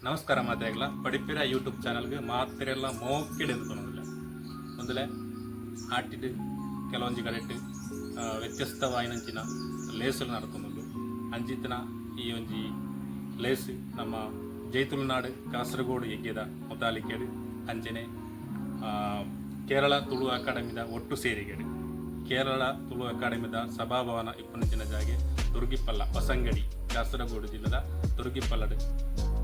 ನಮಸ್ಕಾರ ಮಾತೆಗ್ಲ ಪಡಿಪಿರ ಯೂಟ್ಯೂಬ್ ಚಾನಲ್ಗೆ ಮಾತೆರೆಲ್ಲ ಮೋಕೆಡ್ ಎದುಕೊನೊಂದುಲ್ಲೆ. ಒಂದುಲೆ ಆಟಿಡ್ ಕೆಲವೊಂಜಿ ಕಡೆಟ್ ವ್ಯತ್ಯಸ್ತವಾಯಿನಂಚಿನ ಲೇಸುಲು ನಡತೊಂದುಂಡು. ಅಂಚಿತ್ತಿನ ಈ ಒಂಜಿ ಲೇಸ್ ನಮ್ಮ ಜೈತುಳುನಾಡು ಕಾಸರಗೋಡು ಎಗ್ಗೆದ ಮುತಾಲಿಕೆಡ್ ಅಂಚನೆ ಕೇರಳ ತುಳು ಅಕಾಡೆಮಿದ ಒಟ್ಟು ಸೇರಿಗೆಡ್ ಕೇರಳ ತುಳು ಅಕಾಡೆಮಿದ ಸಭಾಭವನ ಇಪ್ಪುನಂಚಿನ ಜಾಗೆ ದುರ್ಗಿಪ್ಪಲ್ಲ ಹೊಸಂಗಡಿ, ಕಾಸರಗೋಡು ಜಿಲ್ಲೆದ ದುರ್ಗಿಪ್ಪಲ್ಲಡ್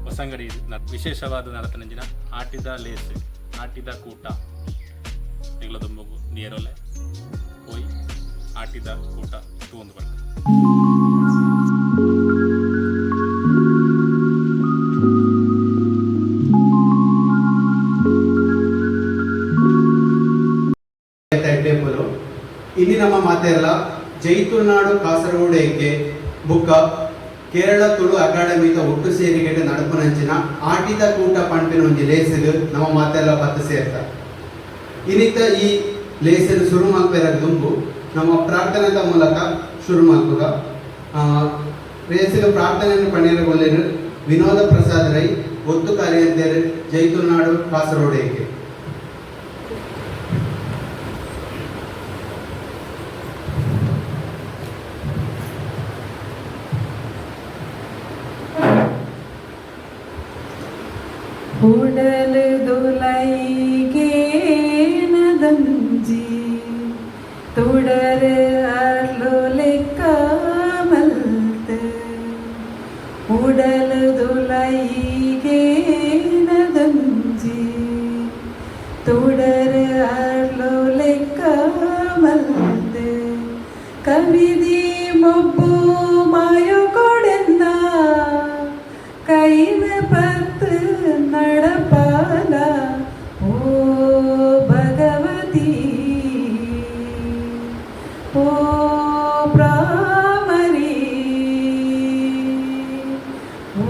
ಹೊಸಂಗಡಿ ವಿಶೇಷವಾದ ನಡತನಂಚಿನ ಆಟಿದ ಲೇಸ್, ಆಟಿದ ಕೂಟ ನಿಗಳ ದುಂಬುಗು ನೇರೊಲೆ ಪೋಯಿ ಆಟಿದ ಕೂಟ ತೂವೊಂದು ಬರ್ಕ. ಎಡ್ಡೆಪ್ಪುಲು. ಇಲ್ಲಿ ನಮ್ಮ ಮಾತೆರ್ಲ ಜೈತುಳ್ನಾಡು ಕಾಸರಗೋಡು ಎಗ್ಗೆ ಬುಕ್ಕ ಕೇರಳ ತುಳು ಅಕಾಡೆಮಿದ ಒಟ್ಟು ಸೇರಿಗೆಡ್ ನಡಪುನಂಚಿನ ಆಟಿದ ಕೂಟ ಪನ್ಪಿನ ಒಂಜಿ ಲೇಸ್ಗ್ ನಮ್ಮ ಮಾತೆರ್ಲ ಬತ್ತ್ ಸೇರ್ತ. ಇನಿತ ಈ ಲೇಸನ್ ಶುರು ಮಲ್ಪೆರ ದುಂಬು ನಮ್ಮ ಪ್ರಾರ್ಥನೆದ ಮೂಲಕ ಶುರು ಮಲ್ಪುಗ. ಲೇಸ್ಗ್ ಪ್ರಾರ್ಥನೆಯನ್ನು ಪಣಿಯರ ಗೊಲ್ಲೆರ್ ವಿನೋದ ಪ್ರಸಾದ್ ರೈ, ಒತ್ತು ಕಾರ್ಯಂತೆರ್, ಜೈತುಳ್ನಾಡು ಕಾಸರಗೋಡು ಎಗ್ಗೆ. ಉಡಲು ದುಲೈಗೇನದಂಜಿ ತುಡರ್ ಅರ್ಲು ಲೆಕ್ಕ ಮಲ್ತ್, ಉಡಲು ದುಲೈಗೇನದಂಜಿ ತುಡರ್ ಅರ್ಲು ಲೆಕ್ಕ ಮಲ್ತ್, ಕವಿದಿ ಮೊಬ್ಬು ಮಾಯೋ ಕೊಡೆನ್ನ ಕೈನ ಪತ್ತು നടപ്പാല. ഓ ഭഗവതി, ഓ ഭ്രാമരി, ഓ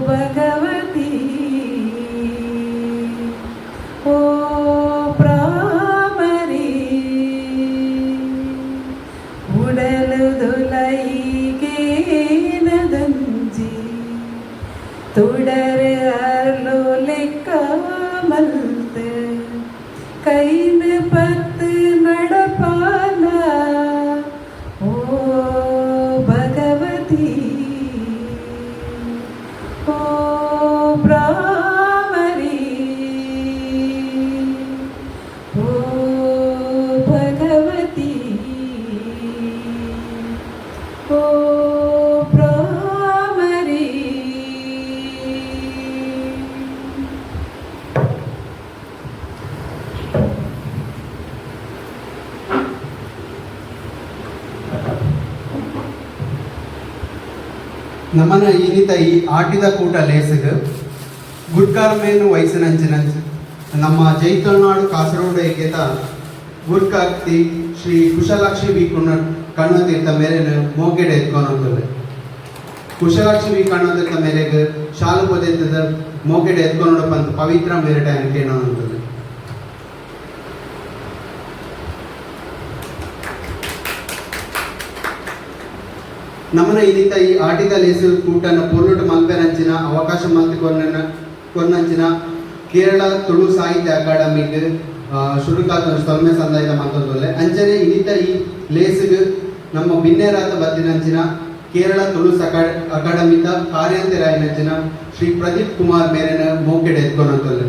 ഭഗവതി, ഓ ഭ്രാമരി, ഉടಲು ದುಲೈಗೇನದಂಜಿ ತುಡರ್ ಅರ್ಲು ಲೆಕ್ಕ ಮಲ್ತ್, ಕೈನ ಪತ್ತು നടപ്പാല. ಓ ಭಗವತಿ, ಓ ಭ್ರಾಮರಿ, ಓ ಭಗವತಿ, ಓ ಭ್ರಾಮರಿ. ನಮನ ಇನಿತ ಈ ಆಟಿದ ಕೂಟ ಲೇಸ್ಗ್ ಗುರ್ಕಾರ್ಮೆನ್ ವಯಸ್ಸಿನಂಚಿನ ನಮ್ಮ ಜೈತುಳ್ನಾಡು ಕಾಸರಗೋಡು ಏಕೆತ ಗುರ್ಕಾರ್ತಿ ಶ್ರೀ ಕುಶಲಾಕ್ಷಿ ವಿ ಕುಣ್ಣ ಕಣ್ಣತೀರ್ಥ ಮೇರೆನ ಮೋಕೆಡೆ ಎತ್ಕೊನೊಂದುಲ್ಲೆ. ಕುಶಲಾಕ್ಷಿ ವಿ ಕಣ್ಣತೀರ್ಥ ಮೇರೆಗ್ ಶಾಲು ಪೊದೆತ್ತದ ಮೋಕೆಡೆ ಎತ್ಕೊನೋಡು ಪಂತ ಪವಿತ್ರ ಮೇರೆಟ ಕೇಳೋಂತದೆ. ನಮನ ಇನಿತ ಈ ಆಟಿದ ಲೇಸು ಕೂಟನ ಪೊರ್ಲುಟು ಮಲ್ಪೆನಂಚಿನ ಅವಕಾಶ ಮಲ್ತ್ ಕೊರ್ನ ಕೊರ್ನಂಚಿನ ಕೇರಳ ತುಳು ಸಾಹಿತ್ಯ ಅಕಾಡೆಮಿಗ್ ಶುರುಕಾತ ಸೊಲ್ಮೆ ಸಂದಾಯದ ಮಲ್ತೊಂದುಲ್ಲೆ. ಅಂಚನೆ ಇನಿತ ಈ ಲೇಸ್ಗ್ ನಮ್ಮ ಬಿನ್ನೆರಾತ ಬತ್ತಿನಂಚಿನ ಕೇರಳ ತುಳು ಅಕಾಡೆಮಿದ ಕಾರ್ಯಂತೆರಾಯಿನಂಚಿನ ಶ್ರೀ ಪ್ರದೀಪ್ ಕುಮಾರ್ ಮೇರೆನ ಮೋಕೆಡ್ ಎತ್ಕೊನಂತೊಲ್ಲೆ.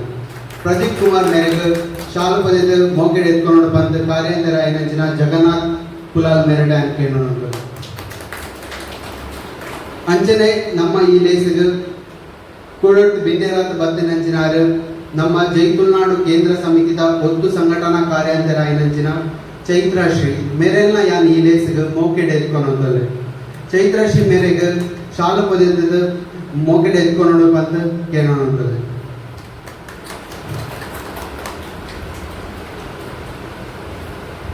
ಪ್ರದೀಪ್ ಕುಮಾರ್ ಮೇರೆಗ್ ಶಾಲು ಪದೆತ್ ಮೋಕೆಡ್ ಎತ್ಕೊನೋಡು ಪಂದ್ ಕಾರ್ಯಂತೆರಾಯಿನಂಚಿನ ಜಗನ್ನಾಥ್ ಕುಲಾಲ್ ಮೇರೆಡ ಕೇಳೋಣ. ಅಂಚನೆ ನಮ್ಮ ಈ ಲೇಸ್ಗ್ ಕುಳಟ್ ಬಿನ್ನೆರಾತ್ ಬತ್ತಿನಂಚಿನಾರು ನಮ್ಮ ಜೈತುಲ್ನಾಡು ಕೇಂದ್ರ ಸಮಿತಿದ ಒತ್ತು ಸಂಘಟನಾ ಕಾರ್ಯಾಂತರಾಯಿನಂಚಿನ ಚೈತ್ರಶ್ರೀ ಮೇರೆಲ್ನ ಯಾನ್ ಈ ಲೇಸ್ಗ್ ಮೋಕೆಡ್ ಎತ್ಕೊನೊಂದುಲ್ಲೆ. ಚೈತ್ರಶ್ರೀ ಮೇರೆಗ್ ಶಾಲು ಪೊದೆತ್ತದ ಮೋಕೆಡ್ ಎತ್ಕೊನೋಡು ಪಂದ್ ಕೇಳೋಣಂತದೆ.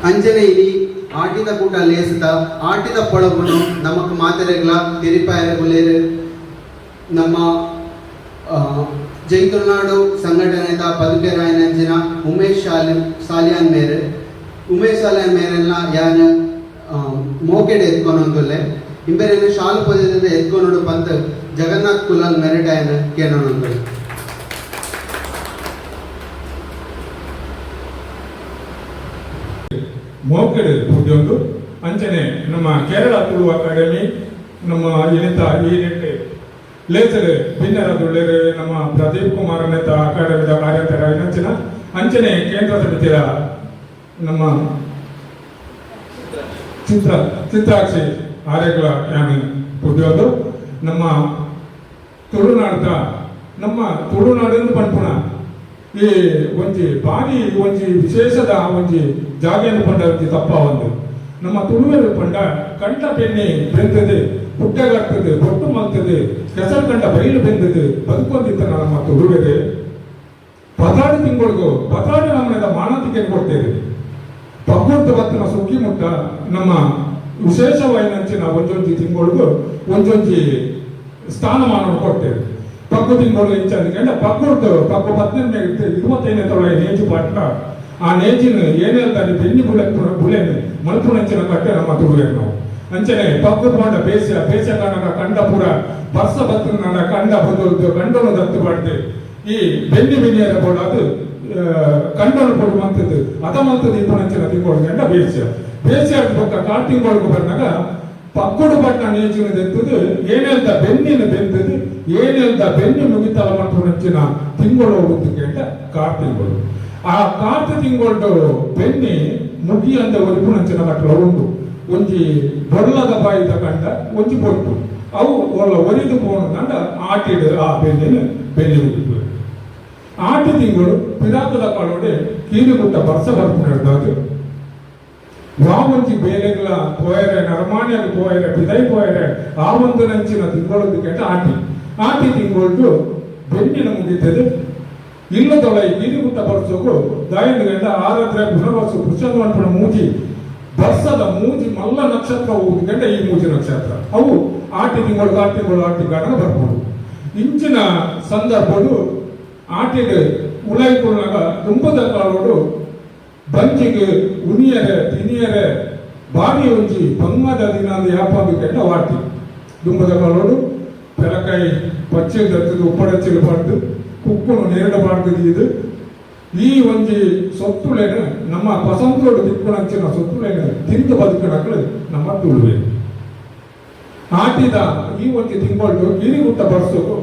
ಅಂಚನೆ ಇಲ್ಲಿ ಆಟಿದ ಕೂಟ ಲೇಸುದ ಆಟಿದ ಪೊಳಬುನು ನಮಕ್ ಮಾತೆರೆಗ್ಲ ತೆರಿಪಾಯರ ಗುಲೇರು ನಮ್ಮ ಜೈತುಲ್ನಾಡು ಸಂಘಟನೆದ ಪದುಕೆರಾಯನಂಚಿನ ಉಮೇಶ್ ಶಾಲಿ ಸಾಲಿಯಾನ್ ಮೇರ್. ಉಮೇಶ್ ಸಾಲಿಯಾನ್ ಮೇರೆಲ್ಲ ಯಾನ್ ಮೋಕೆಡ್ ಎತ್ಕೊನೊಂದುಲ್ಲೆ. ಇಂಬೆರೆನ್ ಶಾಲು ಪೊದೆದ ಎತ್ಕೊನೊಡು ಪಂತ್ Jagannath Kulal ಮೆರೆಟಾಯನ ಕೇನೋಣ. ಮೋಕೆಡ್ ಪೂಜೊಂದು ಅಂಚನೆ ನಮ್ಮ ಕೇರಳ ತುಳು ಅಕಾಡೆಮಿ ನಮ್ಮ ಏನಿತ ಈ ನೆಟ್ ಲೇಸರ್ ಭಿನ್ನರಾದುಳ್ಳೇರು ನಮ್ಮ ಪ್ರದೀಪ್ ಕುಮಾರ್ ನೇತ ಅಕಾಡೆಮಿದ ಕಾರ್ಯಂತರ ಅಂಚಿನ ಅಂಚನೆ ಕೇಂದ್ರ ಸಮಿತಿಯ ನಮ್ಮ ಚಿತ್ರಾಕ್ಷಿ ಆರ್ಯಗಳ ಯಾನು ಪೂಜೊಂದು ನಮ್ಮ ತುಳುನಾಡ್ದ ನಮ್ಮ ತುಳುನಾಡನ್ನು ಪನ್ಪುಣ ಈ ಒಂಜಿ ಬಾರಿ ಒಂಜಿ ವಿಶೇಷದ ಒಂಜಿ ಜಾಗೆಯನ್ನು ಪಂಡ ಒಂಜಿ ತಪ್ಪ ಒಂದು ನಮ್ಮ ತುಳುವೆರು ಪಂಡ ಕಂಡ ಬೆನ್ನಿ ಬೆಂದது, ಗುಡ್ಡಗಾಗ್ತದೆ, ಬೊಟ್ಟು ಮಲ್ತದೆ, ಕೆಸರು ಕಂಡ ಬೈಲು ಬೆಂದது, ಬದುಕೊಂದಿತ್ತ ನಮ್ಮ ತುಳುವೆರು. 16 ತಿಂಗಳಿಗೂ 16 ನಮ್ಮನೆದ ಮಾನತಿಕೆ ಕೊಡ್ತೇವೆ. ಪಗ್ಗುರ್ದು ಬತ್ತಿನ ಸುಗ್ಗಿ ಮುಟ್ಟ ನಮ್ಮ ವಿಶೇಷವಾಯಿನಂಚಿನ ಒಂಜೊಂಜಿ ತಿಂಗಳಿಗೂ ಒಂಜೊಂಜಿ ಸ್ಥಾನಮಾನ ಕೊಡ್ತೇವೆ. ಪಗ್ಗು ತಿಂಗಳು ಇಂಚಂದ ಪಗ್ಗುರ್ದು ಪಗ್ಗು 15 25ನೇ ತೊಳೆ ನೇಜು ಪಾಟ್ನ ಆ ನೇಜಿನ ಏನೇಳ್ತಾನೆ ಬೆನ್ನಿ ಬುಲೆ ಬುಲೆನ್ ಮಲ್ಪುನಂಚಿನ ಕಟ್ಟೆ ನಮ್ಮ ತುಳುವೆರು ನಾವು. ಅಂಚನೆ ಪಗ್ಗು ಪೋಂಡ ಬೇಸ ಬೇಸ ಕಾಣಕ ಕಂಡ ಪೂರ ಬರ್ಸ ಬತ್ತಿನ ಕಂಡ ಬದು ಕಂಡನು ದತ್ತು ಪಾಡ್ದು ಈ ಬೆನ್ನಿ ಬೆನ್ನಿಯರ ಬೋಡಾದು ಕಂಡನು ಪೊಡು ಮಂತದ್ದು ಅದ ಮಂತದ್ದು ಇಪ್ಪನಂಚಿನ ತಿಂಗಳು ಗಂಡ ಬೇಸ ಬೇಸ ಬೊಕ್ಕ ಕಾಲ್ ತಿಂಗಳಿಗೆ ಬಂದಾಗ ಪಕ್ಕುಡು ಪಟ್ಟ ನೇಜಿನ ದೆತ್ತದು ಏನೆಲ್ದ ಬೆನ್ನಿನ ಬೆಂದದು ಏನೆಲ್ದ ಬೆನ್ನಿ ಮುಗಿತಲ ಮಲ್ಪುನಂಚಿನ ತಿಂಗಳು ಹೋಗುದು ಕಾರ್ ತಿಂಗಳು. ಆ ಕಾರ್ತಿ ತಿಂಗಳು ಬೆನ್ನಿ ಮುಗಿ ಅಂತ ಒರಿಪುನಂಚಿನ ಕಟ್ಟಲ ಉಂಡು ಒಂಜಿ ಬೊಲ್ಲದ ಬಾಯಿದ ಕಂಡ ಒಂಜಿ ಬೊಟ್ಟು ಅವು ಒಳ್ಳ ಒರಿದು ಪೋಣ ಕಂಡ ಆಟಿಡು ಆ ಬೆನ್ನಿನ ಬೆನ್ನಿ ಮುಗಿತು. ಆಟಿ ತಿಂಗಳು ಪಿರಾಕದ ಕಾಲೋಡೆ ಕೀರುಗುಟ್ಟ ಬರ್ಸ ಬರ್ಪುನ ವಾ ಒಂಜಿ ಬೇಲೆಗಳ ಪೋಯರೆ ನರಮಾನ್ಯಗ್ ಪೋಯರೆ ಬಿದೈ ಪೋಯರೆ ಆ ಒಂದು ನಂಚಿನ ತಿಂಗಳು ಕೇಟ ಆಟಿ ಆಟಿ ತಿಂಗಳು ಬೆನ್ನಿನ ಮುಗಿತದೆ. ಇಲ್ಲದೊಳ ಕೀರಿಗುಟ್ಟ ಬರ್ಸೋಗು ದಾಯನ ಗಂಡ ಆರಾಧ್ರೆ ಪುನರ್ವಸು ಪುರುಷ ಮೂಜಿ ಬರ್ಸದ ಮೂಜಿ ಮಲ್ಲ ನಕ್ಷತ್ರ ಹೋಗುದು ಗಂಡ ಈ ಮೂಜಿ ನಕ್ಷತ್ರ ಅವು ಆಟಿ ತಿಂಗಳು ಆರು ತಿಂಗಳು ಆಟಿ ಗಂಡ ಬರ್ಬೋದು. ಇಂಚಿನ ಸಂದರ್ಭಡು ಆಟಿಡ್ ಉಳೈಕೊಳ್ಳಾಗ ತುಂಬದ ಕಾಲೋಡು ಬಂಜಿಗೆ ಉನಿಯರೆ ತಿನಿಯರೆ ಬಾರಿ ಒಂಜಿ ಬಂಗದ ದಿನ ಯಾಪಾದು ಕೆಟ್ಟ ವಾಟಿ ದುಂಬದ ಕಾಲೋಡು ಪೆಲಕಾಯಿ ಪಚ್ಚಿಲ್ ದತ್ತದು ಉಪ್ಪಡಚ್ಚಿಲ್ ಪಾಡ್ದು ಕುಕ್ಕುನು ನೇರಡ ಪಾಡ್ದು ಇದು ಈ ಒಂಜಿ ಸೊತ್ತುಲೇನು ನಮ್ಮ ಪಸಂತೋಡು ದಿಕ್ಕುನಂಚಿನ ಸೊತ್ತುಲೇನು ತಿಂದು ಬದುಕಣಕ್ಳು ನಮ್ಮ ತುಳುವೆ. ಆಟಿದ ಈ ಒಂಜಿ ತಿಂಗಳು ಗಿರಿಗುಟ್ಟ ಬರ್ಸೋದು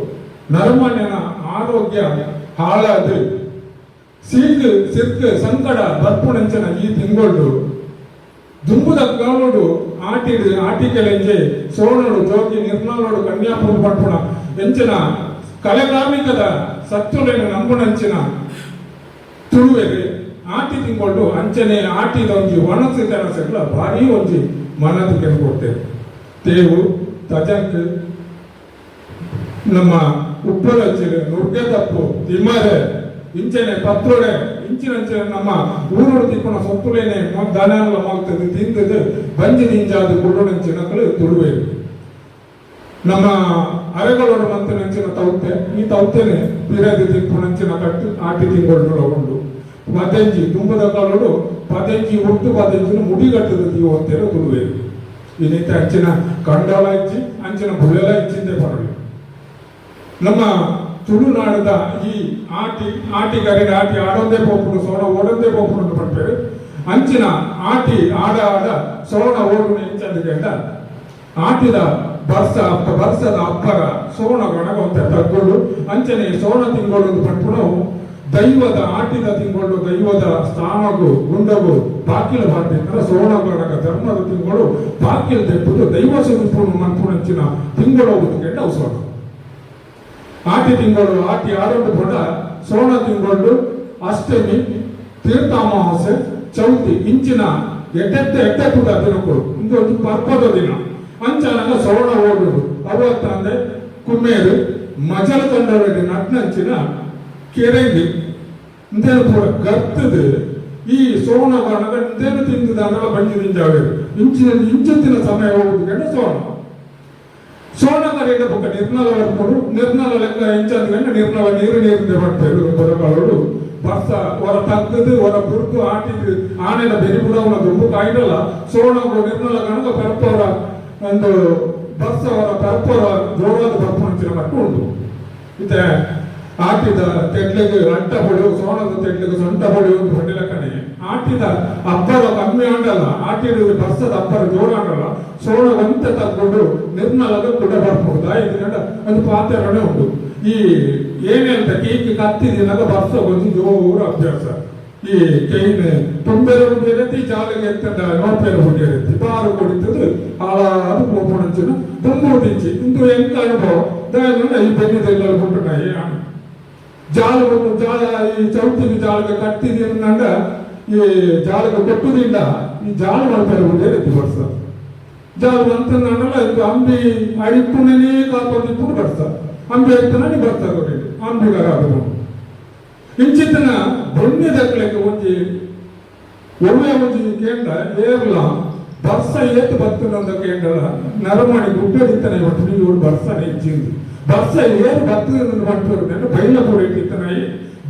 ನರಮಾನ್ಯನ ಆರೋಗ್ಯ ಹಾಳಾದು ಸೀಕು ಸಿರ್ಕು ಸಂಕಟ ಬರ್ಪುಣಂಚನ ಈ ತಿಂಗಳು ದುಂಬುದ ಕಾಲೋಡು ಆಟಿಡು ಆಟಿಕೆಲೆಂಜೆ ಸೋಣೋಡು ಜೋಗಿ ನಿರ್ಮಲೋಡು ಕನ್ಯಾಪುರ ಪಡ್ಪುಣ ಎಂಚಿನ ಕಲೆಗಾಮಿಕದ ಸತ್ತುಲೇನು ನಂಬುಣಂಚಿನ ತುಳುವೆರು ಆಟಿ ತಿಂಗಳು ಅಂಚನೆ ಆಟಿದ ಒಂಜಿ ಒಣಸು ತೆನಸುಗಳ ಭಾರಿ ಒಂಜಿ ಮನದಿಗೆ ಕೊಡ್ತೇವೆ. ತೇವು ತಜಂಕ್ ನಮ್ಮ ಉಪ್ಪರಚ್ಚಿಲು ನುರ್ಗೆ ತಪ್ಪು ತಿಮ್ಮರೆ ಇಂಚನೆ ಪತ್ರೋಡೆ ಇಂಚಿನಂಚಿನ ನಮ್ಮ ಊರೋಡು ತಿಕ್ಕುನ ಸೊತ್ತುಲೇನೆ ದನಾಲ ಮಲ್ತದು ತಿಂದದು ಬಂಜಿ ದಿಂಜಾದು ಕುಳ್ಳುನಂಚಿನಕಲು ತುಳುವೆರು. ನಮ್ಮ ಅರೆಗಳೋಡು ಮಂತನಂಚಿನ ತೌತೆ ಈ ತೌತೆನೆ ಪಿರದು ತಿಪ್ಪುನಂಚಿನ ಕಟ್ಟು ಆಟಿ ತಿಂಗಳು ಉಂಡು ಪದೆಂಜಿ ತುಂಬದ ಕಾಲೋಡು ಪದೆಂಜಿ ಹುಟ್ಟು ಪದೆಂಜಿನ ಮುಡಿಗಟ್ಟದ ತೀವಂತೇರು ತುಳುವೆರು. ಇನ್ನಿತ ಅಂಚಿನ ಕಂಡಲ ಇಚ್ಚಿ ಅಂಚಿನ ಬುಳೆಲ ಇಚ್ಚಿಂದೆ ಪರಲಿ. ನಮ್ಮ ತುಳುನಾಡದ ಈ ಆಟಿ ಆಟಿ ಕರಿದ ಆಟಿ ಆಡೊಂದೇ ಪೋಪುಂಡು ಸೋಣ ಓಡೊಂದೇ ಪೋಪುಂಡು ಪನ್ಪೇರು. ಅಂಚಿನ ಆಟಿ ಆಡ ಆಡ ಸೋಣ ಓಡುನ ಎಂಚಂದ ಕೇಂಡ ಆಟಿದ ಬರ್ಸ ಬರ್ಸದ ಅಪ್ಪರ ಸೋಣ ಗಣಗೊಂತ ತಗ್ಗುಳು ಅಂಚನೆ ಸೋಣ ತಿಂಗಳು ಪನ್ಪುಣವು ದೈವದ ಆಟಿದ ತಿಂಗಳು ದೈವದ ಸ್ಥಾನಗು ಗುಂಡಗು ಬಾಕಿಲು ಬಾರ್ದಿತ್ತರ ಸೋಣ ಗಣಕ ಧರ್ಮದ ತಿಂಗಳು ಬಾಕಿಲು ತೆಪ್ಪುದು ದೈವ ಸ್ವರೂಪನು ಮನ್ಪುಣಂಚಿನ ತಿಂಗಳು ಹೋಗುದು ಕೇಂಡ ಸೋಣ. ಆಟಿ ತಿಂಗಳು ಆಟಿ ಆಡೊಂದು ಪಂಡ ಸೋಣ ತಿಂಗಳು ಅಷ್ಟಮಿ ತೀರ್ಥಾಮಾವಾಸ್ಯೆ ಚೌತಿ ಇಂಚಿನ ಎಟ್ಟೆತ್ತ ಎಟ್ಟೆತ್ತುದ ದಿನಕ್ಕೂ ಇಂದು ಒಂದು ಪರ್ಪದ ದಿನ ಅಂಚಾನಗ ಸೋಣ ಓಡುದು ಅವತ್ತಂದೆ ಕುಮ್ಮೇರು ಮಜಲ ತಂಡವರಿಗೆ ನಟ್ನಂಚಿನ ಕೆರೆಗೆ ಇಂತೇನು ಪೂರ ಗರ್ತದು ಈ ಸೋಣ ಕಾರಣಗ ಇಂತೇನು ತಿಂದು ಬಂಜಿ ತಿಂಜಾವೆ ಇಂಚಿನ ಇಂಚತ್ತಿನ ಸಮಯ ಹೋಗುದು ಕಂಡ ಸೋಣ ಸೋಣ ಕರೆಯ ಬೊಕ್ಕ ನಿರ್ಮಲ ಬರ್ಪುಂಡು ನಿರ್ಮಲ ಲೆಕ್ಕ ಇಂಚಂದ ಕಂಡ ನಿರ್ಮಲ ನೀರು ನೀರು ಬರ್ಪೇರು ಬರಕಾಲೋಡು ಬರ್ಸ ಹೊರ ತಗ್ಗದು ಹೊರ ಬುರ್ದು ಆಟಿದು ಆನೆದ ಬೆರಿ ಬುಡವನ ದುಂಬು ಕಾಯ್ಡಲ್ಲ ಸೋಣ ನಿರ್ಮಲ ಕಣಕ ಪರಪವರ ಒಂದು ಬರ್ಸವರ ಪರ್ಪರ ಜೋರಾದ ಬರ್ಪುನಂಚಿನ ಮಟ್ಟ ಉಂಟು. ಇತ್ತೆ ಆಟಿದ ತೆಡ್ಲಿಗೆ ಅಂಟ ಹೊಡೆಯು, ಸೋಣದ ತೆಡ್ಲಿಗೆ ಸೊಂಟ ಹೊಡೆಯು ಅಂತ ಹೊಡಿಲಕ್ಕನೆ ಆಟಿದ ಅಬ್ಬರ ಕಮ್ಮಿ ಆಂಡಲ್ಲ, ಆಟಿದ ಬರ್ಸದ ಅಬ್ಬರ ಜೋರಾಂಡಲ್ಲ, ಸೋಣ ಒಂತೆ ತಕ್ಕೊಂಡು ನಿರ್ಮಲದ ಕೂಡ ಬರ್ಬಹುದು. ಇದನ್ನ ಒಂದು ಪಾತ್ರನೇ ಉಂಟು. ಈ ಏನೇಂತ ಕೇಕ್ ಕತ್ತಿದಿನಾಗ ಬರ್ಸ ಒಂದು ಜೋರು ಅಭ್ಯಾಸ. ಈ ಕೈನ ತುಂಬೆರೆ ಹುಡಿಯರತಿ, ಜಾಲಿಗೆ ಎತ್ತದ ನೋಪೆರೆ ಹುಡಿಯರತಿ, ಬಾರು ಕೊಡಿತದು ಹಾಳಾದ ಪೋಪುಣಂಚಿನ ದುಂಬುದಿಂಚಿ ಇಂದು ಎಂತ ಅನುಭವ ದಯವಿಟ್ಟು ಈ ಬೆನ್ನಿದೆಲ್ಲ ಹುಟ್ಟುನಾಯಿ ಜಾಲ ಜಾಲ. ಈ ಚೌತಿಗೆ ಜಾಲಗೆ ಕಟ್ಟಿದ ಈ ಜಾಲಗೆ ಕೊಟ್ಟುದಿಲ್ಲ. ಈ ಜಾಲ ಮಾಡ್ತಾರೆ ಹುಡಿಯರತಿ ವರ್ಷ ಜಾಲ ಅಂತಂದ್ರೆ ಇದು ಅಂಬಿ ಅಡಿಪುಣನೇ ಕಾಪದಿಪ್ಪುಡು ಬರ್ಸ ಅಂಬಿ ಐತನೇ ಬರ್ಸ ಕೊಟ್ಟಿದ್ದು ಅಂಬಿಗರ ಅದು ಇಂಚಿತನ ಬೊಣ್ಣೆ ದಕ್ಕಲಿಕ್ಕೆ ಒಂಜಿ ಒಳ್ಳೆ ಒಂಜಿ ಕೇಂದ್ರ ಏರ್ಲ ಬರ್ಸ ಏತು ಬರ್ತದಂತ ಕೇಂದ್ರ ನರಮಣಿ ಗುಡ್ಡದಿತ್ತನೆ ಇವತ್ತು ನೀವು ಬರ್ಸನೆ ಇಚ್ಚಿಂದು ಬರ್ಸ ಏರು ಬರ್ತದೆ ಪಂಪುರು ಬೈಲ ಪೂರ ಇತ್ತನೆ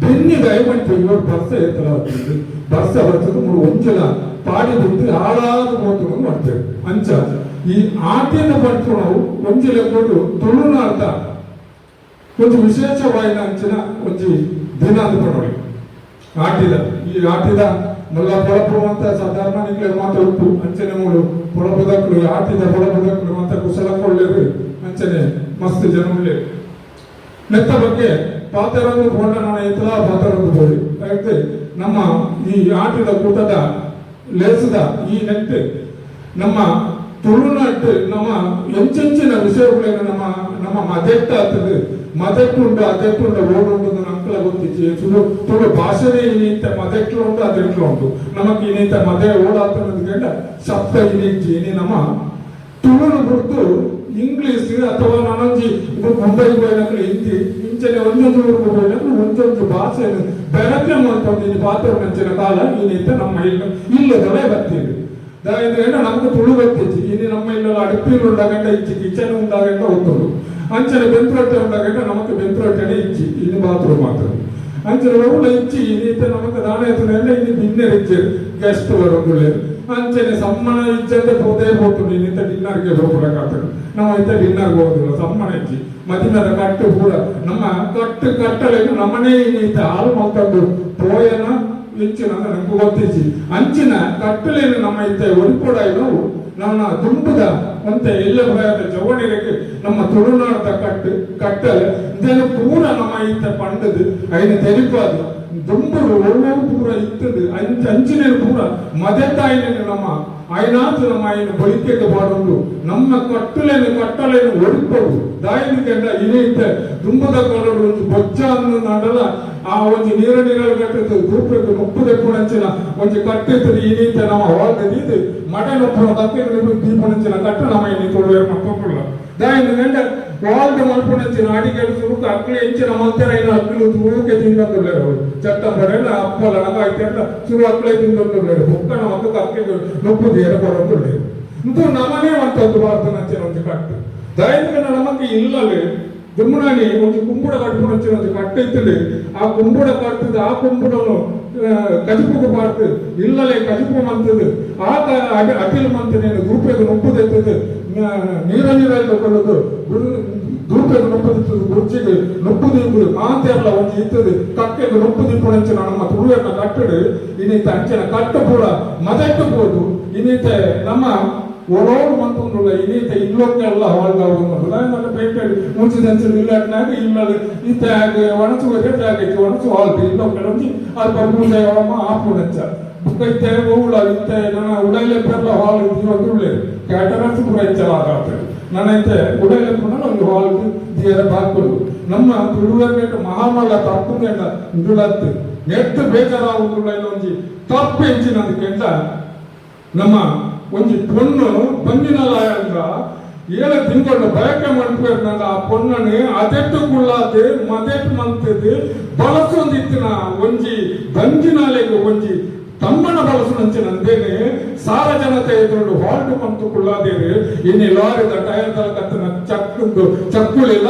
ಬೆನ್ನಿ ದಯಮಂಟು ಇವರು ಬರ್ಸ ಏತಲ ಬರ್ತದೆ. ಬರ್ಸ ಬರ್ತದೆ ಮೂರು ಒಂಜಿಲ ಪಾಡಿ ಬಿಟ್ಟು ಹಾಳಾದ ಹೋತು ಮಾಡ್ತೇವೆ. ಅಂಚ ಈ ಆಟಿನ ಪಂಪುಣವು ಒಂಜಿಲ ಕೊಡು ತುಳುನಾಡ್ದ ಒಂಜಿ ವಿಶೇಷವಾಯಿನ ಅಂಚಿನ ಒಂಜಿ ದಿನ ಅಂತ ಪಡೋಳಿ ಆಟಿದ. ಈ ಆಟಿದ ಮಲ್ಲ ಪೊಳಪು ಅಂತ ಸಾಧಾರಣ ನಿಕ್ಲೆ ಮಾತ ಉಪ್ಪು ಅಂಚನೆ ಮೂಡು ಪೊಳಪುದಕ್ಲು ಆಟಿದ ಪೊಳಪುದಕ್ಲು ಮಾತ ಕುಶಲ ಕೊಳ್ಳೇರು ಅಂಚನೆ ಮಸ್ತ್ ಜನ ಉಳ್ಳೇರು. ನೆತ್ತ ಬಗ್ಗೆ ಪಾತರೊಂದು ಪೋಂಡ ನಾನು ಇತ್ತಲ ಪಾತರೊಂದು ಬೋಳಿ అయితే ನಮ್ಮ ಈ ಆಟಿದ ಕೂಟದ ಲೇಸದ ಈ ನೆಟ್ ನಮ್ಮ ತುಳುನಾட்டு ನಮ್ಮ ಎಂಚೆಂಚಿನ ವಿಷಯಗಳೇನು ನಮ್ಮ ನಮ್ಮ ಮದೆಟ್ಟ ಆಗ್ತದೆ. ಮದೆಟ್ಟುಂಡು ಅದೆಟ್ಟುಂಡು ಓಡುಂಡು ನಂಕಲ ಗೊತ್ತಿಚ್ಚಿ. ತುಳು ತುಳು ಭಾಷೆನೇ ಇನ್ನಿಂತ ಮದೆಟ್ಲು ಉಂಟು, ಅದೆಟ್ಲು ಉಂಟು. ನಮಕ್ ಇನ್ನಿಂತ ಮದೆ ಓಡಾತನದ ಕೇಂದ್ರ ಶಬ್ದ ಇನ್ನಿಂಚಿ ಇನಿ ನಮ್ಮ ತುಳುನು ಗುರ್ತು ಇಂಗ್ಲಿಷ್ ಅಥವಾ ನಾನೊಂಜಿ ಇದು ಮುಂಬೈಗೆ ಹೋಗಿನಕ್ಲು ಹಿಂದಿ ಇಂಚನೆ ಒಂದೊಂದು ಊರಿಗೆ ಹೋಗಿನಕ್ಲು ಒಂದೊಂದು ಭಾಷೆಯನ್ನು ಬೆರಕೆ ಮಾಡ್ಕೊಂಡು ಇನಿ ಪಾತ್ರ ನಂಚಿನ ಕಾಲ ಇನ್ನಿಂತ ನಮ್ಮ ಇಲ್ಲ ಇಲ್ಲದವೇ ಬರ್ತೀವಿ. ಅಂದ್ರೆ ನಮ್ಗೆ ತುಳು ಗೊತ್ತಿಚ್ಚಿ. ಇನಿ ನಮ್ಮ ಇಲ್ಲ ಅಡುಪಿಲು ಉಂಡಾಗಂಡ ಇಚ್ಚಿ, ಕಿಚನ್ ಉಂಡಾಗಂಡ ಒತ್ತುಂಡು. ಅಂಚನೆ ಬೆಂತ್ರೊಟ್ಟೆ ಉಂಡಾಗಂಡ ನಮಕ್ ಬೆಂತ್ರೊಟ್ಟೆನೆ ಇಚ್ಚಿ, ಇನ್ನು ಬಾತ್ರೂಮ್ ಆಗ್ತದೆ. ಅಂಚನೆ ಒಳ್ಳೆ ಇಚ್ಚಿ ಇನ್ನಿತ್ತ ನಮಕ್ ದಾಣ ಎತ್ತುನೆಲ್ಲ ಇನ್ನು ಡಿನ್ನರ್ ಇಚ್ಚಿ ಗೆಸ್ಟ್ ಬರೋಂಗುಳ್ಳೆ. ಅಂಚನೆ ಸಮ್ಮನ ಇಜ್ಜಂತೆ ಪೋದೇ ಪೋತುಂಡು. ಇನ್ನಿತ್ತ ಡಿನ್ನರ್ಗೆ ಹೋಗ್ಬಿಡಕ್ಕಾಗ್ತದೆ. ನಮ್ಮ ಇತ್ತ ಡಿನ್ನರ್ಗೆ ಹೋಗುದಿಲ್ಲ, ಸಮ್ಮನ ಇಚ್ಚಿ. ಮದಿಮದ ಕಟ್ಟು ಪೂರ ನಮ್ಮ ಕಟ್ಟು ಕಟ್ಟಲೆಗೆ ನಮ್ಮನೇ ಇನ್ನಿತ್ತ ಹಾಲು ಮಲ್ತಂದು ಪೋಯನ ಹೆಚ್ಚಿನ ನಮ್ಗೆ ಗೊತ್ತಿಚ್ಚಿ. ಅಂಚಿನ ಕಟ್ಟಲೇನು ನಮ್ಮ ಇತ್ತ ಒಡಿಪೊಡಾಯಿ ನಾವು ನಮ್ಮ ದುಂಬುದ ಅಂತೆ ಎಲ್ಲ ಪ್ರಾಯದ ಜವಣಿಗೆ ನಮ್ಮ ತುಳುನಾಡದ ಕಟ್ಟು ಕಟ್ಟಲೆ ಇದನ್ನು ಪೂರ ನಮ್ಮ ಇತ್ತ ಪಂಡದು ಐನ ತೆರಿಪಾದು ದುಂಬುಡು ಒಳ್ಳೆ ಪೂರ ಇತ್ತದು. ಅಂಚ ಅಂಚಿನ ಪೂರ ಮದೆತಾಯಿನ ನಮ್ಮ ಐನಾತು ನಮ್ಮ ಐನ ಬಳಿಕೆಗೆ ಬಾಡುಂಡು. ನಮ್ಮ ಕಟ್ಟಲೇನು ಕಟ್ಟಲೇನು ಒಡಿಪೊಡು ದಾಯಿನ ಕೆಂಡ ಇನೇ ಇತ್ತ ದುಂಬುದ ಕಾಲಡು ಒಂಜಿ ಬೊಚ್ಚ ಅನ್ನು ನಾಡಲ ಆ ಒಂಜಿ ನೀರ ನೀರಲ್ಲಿ ಕಟ್ಟಿದ್ದು ದೂಪಕ್ಕೆ ಮುಪ್ಪುದೆಪ್ಪುನಂಚಿನ ಒಂಜಿ ಕಟ್ಟಿತ್ತು. ಇನ್ನೀತ ನಮ್ಮ ಹೊರಗೆ ದೀದು ಮಟನ್ ಉಪ್ಪುನ ಕಕ್ಕೆ ದೀಪನಂಚಿನ ಕಟ್ಟು ನಮ್ಮ ಇನ್ನಿ ತುಳುವೆರ್ ಮಕ್ಕಳು ದಾಯಿನ ಗಂಡ ವಾಲ್ದ ಮಲ್ಪುನಂಚಿನ ಅಡಿಗೆ ಸುರುಕು ಅಕ್ಲು ಎಂಚಿನ ಮಲ್ತೆರ ಇನ್ನು ಅಕ್ಲು ತೂಕೆ ತಿಂದೊಂದುಲ್ಲೆರ್ ಅವ್ರು. ಚಟ್ಟ ಬರೆಲ್ಲ ಅಪ್ಪಲ ನಗ ಶುರು ಅಕ್ಲೇ ತಿಂದೊಂದುಲ್ಲೆರ್. ಬೊಕ್ಕನ ಮಕ್ಕ ಕಕ್ಕೆ ನುಪ್ಪು ದೇರ ಕೊರೊಂದುಲ್ಲೆರ್. ಇಂದು ನಮನೇ ಅಂತದ್ದು ಭಾರತನಂಚಿನ ಒಂಜಿ ಕಟ್ಟು ದಯವಿಟ್ಟು ನಮಕ್ ಇಲ್ಲವೇ ದುಮ್ಮನಾನಿ ಒಂಜಿ ಕುಂಬುಡ ಕಟ್ಟುನಂಚಿನ ಒಂಜಿ ಕಟ್ಟು ಇತ್ತುಂಡು. ಆ ಕುಂಬುಡ ಕಟ್ಟುದು ಆ ಕುಂಬುಡನು ಕಜಿಪುಗು ಪಾಡ್ದು ಇಲ್ಲಲೇ ಕಜಿಪು ಮಂತದು ಆ ಅಟಿಲ್ ಮಂತನೇನು ದೂಪೆಗ್ ನುಪ್ಪುದೆತ್ತದು ನೀರ ನೀರಲ್ಲಿ ಕೊಳ್ಳುದು ಗುರು ದೂಪೆಗ್ ನುಪ್ಪುದಿತ್ತದು ಗುರ್ಚಿಗ್ ನುಪ್ಪು ದೀಪು ಮಾತೆರ್ಲ ಒಂಜಿ ಇತ್ತದು ಕಕ್ಕೆಗ್ ನುಪ್ಪು ದೀಪುನಂಚಿನ ನಮ್ಮ ತುಳುವೆರ್ನ ಕಟ್ಟಡು ಇನ್ನಿತ್ತ ಅಂಚಿನ ಕಟ್ಟು ಪೂರ ಮದೆಟ್ಟು ಪೋದು. ಇನ್ನಿತ್ತ ನಮ್ಮ ಓಡೋಡು ಮಂತೊಂದುಲ್ಲ. ಇನ್ನಿತ್ತ ಇಲ್ಲೊಕ್ಕೆಲ್ಲ ಹಾಳ್ದಾവുಂದುಲ್ಲ. ನನ್ನ ಪೇಟೆ ಮುಂಚಿದಂಚಿನ ಇಲ್ಲಟ್ನಾಗ ಇಲ್ಲಲು ಇತ್ತ ಒಣಸು ಆಗೈತಿ ಒಣಸು ಹಾಲ್ದು ಇಲ್ಲೊಕ್ಕೆಲ್ಲ ಒಂಜಿ ಅಲ್ಪ ಪೂಜೆ ಆಪುನಂಚ ಬುಕ್ಕ ಇತ್ತೆ ಓವುಳ ಇತ್ತೆ ನನ್ನ ಉಡೈಲೆ ಪೆರ್ಲ ಹಾಲ್ ದೀವೊಂದುಲ್ಲೆರ್. ಕ್ಯಾಟರರ್ಸ್ ಪೂರ ಹೆಚ್ಚಳ ಆಗ್ತದೆ. ನನ್ನ ಇತ್ತೆ ಉಡೈಲೆ ಪೂರ ಒಂದು ಹಾಲ್ ದಿಯರ ಬಾಕುಂಡು. ನಮ್ಮ ತುಳುವೆರ್ನೆಟ್ ಮಹಾಮಲ್ಲ ತಪ್ಪುಂಗೆಂಡ ಇಂದುಲತ್ತು ನೆಟ್ಟು ಬೇಜಾರಾವುದುಲ್ಲ. ಇನ್ನೊಂಜಿ ತಪ್ಪು ಎಂಚಿನಂದು ನಮ್ಮ ಒಂಜಿ ಪೊಣ್ಣು ಬಂಜಿನಲಾಯಂದ ಏಳು ತಿಂಗಳು ಬಯಕೆ ಮನ್ಪುವೆರ್ನಂಡ ಆ ಪೊಣ್ಣನು ಅದೆಟ್ಟು ಕುಳ್ಳಾದ್ ಮದೆಟ್ ಮಂತದ್ ಬಳಸೊಂದಿತ್ತಿನ ಒಂಜಿ ಬಂಜಿನಾಲೆಗ್ ಒಂಜಿ ತಮ್ಮನ ಬಳಸುನಂಚಿನ ಅಂದೇನೆ. ಸಾರ ಜನತೆ ಎದುರು ಹಾಲ್ಟ್ ಮಂತು ಕುಳ್ಳಾದೇರು ಇನಿ ಲಾರಿದ ಟೈರ್ ದಲಕತ್ತನ ಚಕ್ಕು ಚಕ್ಕುಳಿಲ್ಲ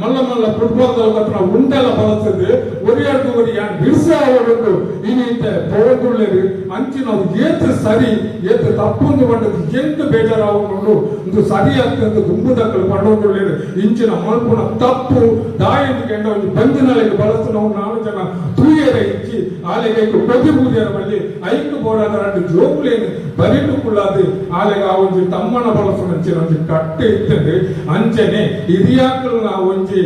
ಮಲ್ಲ ಮಲ್ಲ ಫುಟ್ಬಾಲ್ ದಲಕತ್ತನ ಉಂಡೆಲ್ಲ ಬಳಸದು ಒರಿಯಾಡ್ದು ಒರಿ ಯಾನ್ ಬಿರ್ಸ ಅವರೊಂದು ಇನಿ ಪೋಗುಳ್ಳೇರು ಅಂಚಿನ ಏತ್ ಸರಿ ಏತ್ ತಪ್ಪೊಂದು ಬಂಡದು ಎಂತ ಬೇಜಾರಾವೊಂಡು ಒಂದು ಸರಿ ಆಗ್ತದೆ ದುಂಬುದಕ್ಕಲು ಪಂಡೊಂದುಳ್ಳೇರು ಇಂಚಿನ ಮಲ್ಪುನ ತಪ್ಪು ದಾಯಿಂದ ಕೆಂಡ ಒಂದು ಬಂದಿನಲೆಗೆ ಬಳಸು ನಾವು ನಾಲ್ಕು ಜನ ತೂಯರ ಇಚ್ಚಿ ಆಲೆಗೆ ಕೊದಿ ಬೂದಿಯರ ಬಲ್ಲಿ ಐಕು ಬೋಡಾದ రెండు ಜೋಕುಲೇನು ಬರಿಟು ಕುಳ್ಳಾದು ಆಲೆಗ ಆ ಒಂಜಿ ತಮ್ಮನ ಬಳಸುನ ಅಂಚಿನ ಒಂಜಿ ಕಟ್ಟೆ ಇತ್ತದು ಅಂಚನೆ ಹಿರಿಯಾಕಲ್ನ ಒಂಜಿ